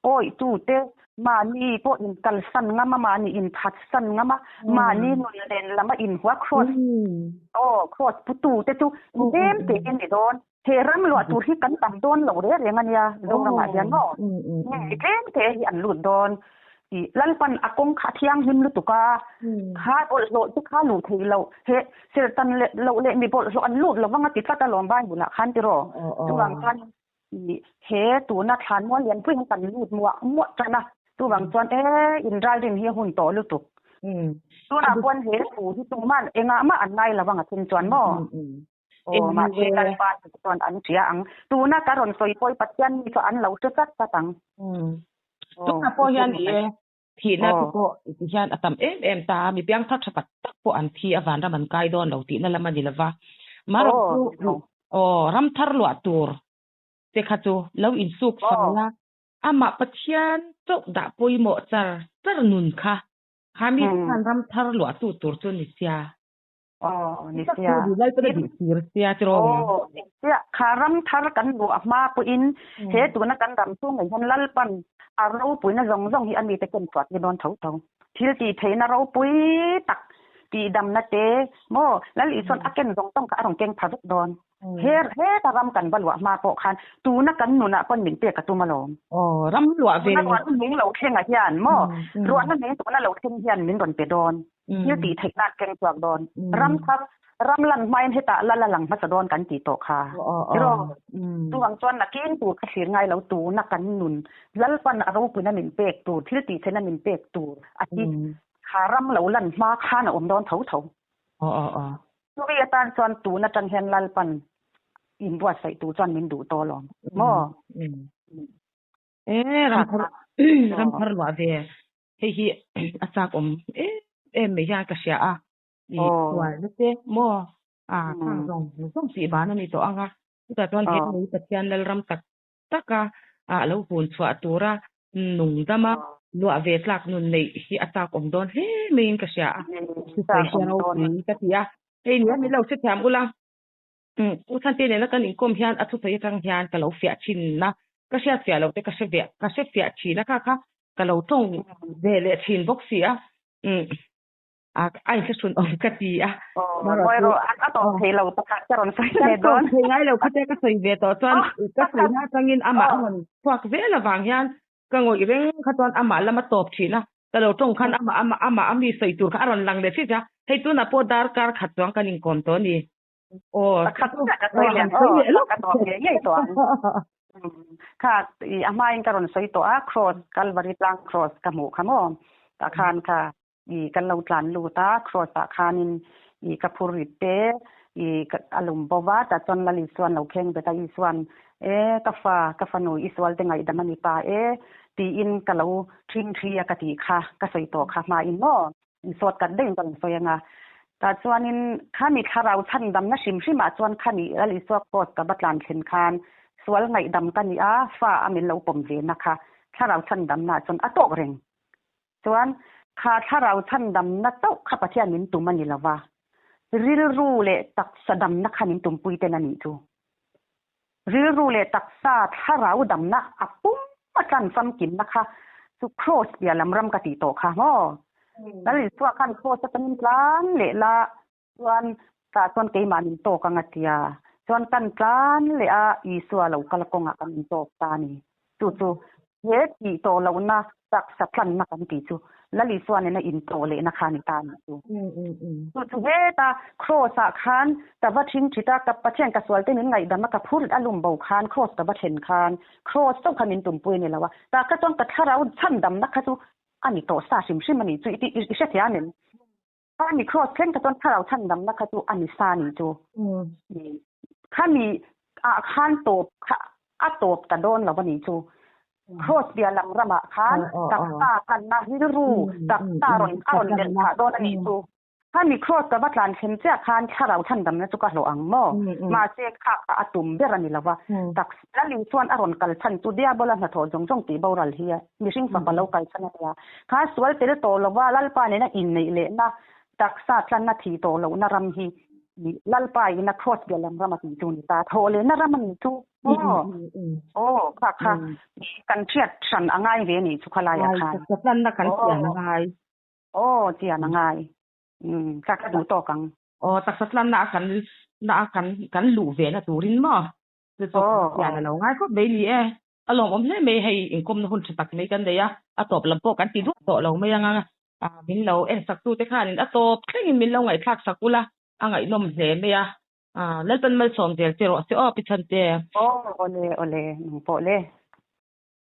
awihtu te mahni pawh in kalsan ngam a, mahni in phatsan ngam a, mahni nun len lam a in hua cross aw cross putu te chu tlem te in ni dawn. He ram luah tur hi kan tam dawn lo reng reng a nia Zoramah hian maw? Tlem te hi an lut dawn. I Lalpan a kawng kha a thianghlim lutuk a, kha bawlhhlawh te kha luh theih loh, he serhtan leh loh leh mi bawlhhlawh an lut lo vang a ti tlat a lawm Bible ah khan tiraw? Chuvang chuan i he tuna thlanmual lianpui hian kan lut muah muah tan a, chuvang chuan e inralrin hi a hun tawh lutuk. Tunah paw'n he thu hi tumah engah mah an ngai lo vang a thim chuan maw? Aw, mahse Lalpa chuan an hria ang. Tuna ka rawn sawi pawh hi Pathian mi chu an lo hre chat chat ang. Tunah pawh hian i e, thihna te pawh ti hian a tam em em ta a, mi piangthar tha tak tak pawh an thi a, vanram an kai dawn lo tihna lam a ni lova. Marawh chu aw, ram thar luah tur te kha chu lo insuk fai a, amah Pathian chauh dah pawimawh char char nun kha, kha mi te khan ram thar luah tu tur chu ni sia. Aw, ni sia. Lalpana duh tir sia tiraw. Aw, ni sia. Kha ram thar kan luah hma pawhin he tuna kan ram chhungah hian Lalpan a ropuina zawng zawng hi a mite ken chhuah tir dawn tho tho. Thil tih theihna ropui tak, tihdamna te maw Lal Isuan a ken zawng zawng kha a rawn keng pha vek dawn. He heta ram kan va luah hma pawh khan tuna kan nunah pawn min pek a tum alawm. Aw, ram luah ve. Tuna ruahna nung lo thlengah hian maw, ruahna nung tuna lo thleng hian min rawn pe dawn. Thil tih theih nan keng chhuak dawn. Ram thar, ram lan hmain hetah lal a lang hmasa dawn kan tih tawh kha. Tiraw? Chuvang chuan nakin tur kha thlir ngai lo tuna kan nun Lalpan a ropuina min pek tur, thil tih theihna min pek tur a hi kha ram lo lan hma khan a awm dawn tho tho. Chumi atan chuan tun atang hian Lalpan inbuatsaih tur chuan min duh tawh alawm maw? E, ramthar ramthar luah ve. Hei hi a chak awm em em mai hian ka hria a. I sualna te maw? A khang zawng zawng tih ban a ni tawh ang a. Chutah chuan he lei Pathian Lalram tak taka a lo hun chhuah tura nung dama luah ve tlak nun neih hi a chak awm dawn hle maiin ka hria a. Thusawi hi a ropui ka ti a. Hei nia min lo hrethiam ula, U Thante nena kan inkawm hian a thusawi atang hian ka lo fiah thin a, ka hriat fiah loh te ka hre ve ka hre fiah thin a kha kha ka lo tawng ve leh thin bawk si a. A a inthlahrun awm ka ti a. Mawi rawh, a tawp thei lo pakhat ka rawn sawi leh dawn. Ka tawp thei ngai lo khatia ka sawi ve tawh chuan ka sawina atangin amah a rawn chhuak zel avang hian ka ngawih reng kha chuan amah lam a tawp thin a. Ka lo tawng khan amah amah amah a mi sawi tur kha a rawn lang leh thin a, hei tunah pawh darkar khat chuang kan inkawm tawh a ni. Aw, Pakhat chiah ka sawi leh ang aw, ka tawp ngei ngei tawh ang. Kha i a hmain ka rawn sawi tawh a, Cross, Calvary tlang Cross ka hmuh kha maw? Tah khan kha i kan lo tlan lut a, Cross ah khanin i ka phur rit te i a lum bo va, tah chuan Lal Isuan lo kheng bet a, Isuan e ka fa, ka fanu i sual te ngaihdam a ni ta e tiin ka lo ṭhing ṭhi a ka tih kha, ka sawi tawh kha hmain maw? Insawt kat daih in ka rawn sawi anga. Tah chuanin khami thlarau chhandamna hrim hrimah chuan khami Lal Isua Cross ka va tlan thlen khan sual ngaihdam ka ni a, fa a min lo pawm ve na kha thlarau chhandamna ah chuan a tawk reng. Chuan kha thlarau chhandamna chauh kha Pathian min tum a ni lo va, rilru leh taksa damna kha min tumpui ten a nih chu. Rilru leh taksa thlarau damna a pum a tlan famkimna kha chu Cross piah lam ram ka tih tawh kha maw? Lal Isua khan Cross atangin tlan leh la chuan tah chuan keimah min tawk ang a tia. Chuan kan tlan leh a Isua lo kal kawngah kan intawk ta a ni. Chu chu he tih tawh lohna taksa tlanna kan tih chu Lal Isua nena intawh lehna kha a ni ta a nih chu. Chu chu heta Cross ah khan ka va thing thit a, ka Pathian ka sual te min ngaihdam a, ka phur a lum bo khan Cross ka va thlen khan Cross chauh kha min tumpui a ni lo a, tah kha chuan ka thlarau chhandamna kha chu a ni tawh sa hrim hrim a ni chu i hrethiam em? Khami Cross thleng kha chuan thlarau chhandamna kha chu a ni sa ni chu. Khami ah khan tawp kha a tawp ta dawn lo a ni chu. Cross bia lang ramah khan taksa kanna rilru taksa rawn a rawn belh phah dawn a nih chu. Khami Cross ka va tlan thlen chiah khan thlarau chhandamna chu ka hlawh ang maw? Mahse kha kha a tum ber a ni lo va. Taksa Lalin chuan a rawn kal chhan chu Diabola hnathawh zawng zawng tih boral hi a mihring fapa lo kal chhan a nia. Kha sual tel tawh lova Lalpa nena inneih lehna taksa tlanna thih tawh lohna ram hi Lalpa ina Cross bia lam ram a tih chu a ni ta. Thawh lehna ram a nih chu maw? Aw, kha kha kan hriat hran a ngai ve a nih chu khalaiah khan. Taksa tlanna kan chian a ngai. Aw, chian a ngai. Kha ka duh tawk ang. Aw, taksa tlanna a kan na a kan kan luh ve na turin maw? Chu chu chian a lo ngai khawp mai ni e. A lawmawm hle mai hei inkawmna hun tha tak mai kan nei a, a tawp lam pawh kan ti duah tawh lo mai ang a, min lo en sak tute khanin a tawp thlengin min lo ngaihthlak sak ula, a ngaihnawm hle mai a, Lalpan malsawm zel che rawh se aw Pi Chhante. Aw awle awle nang pawh le.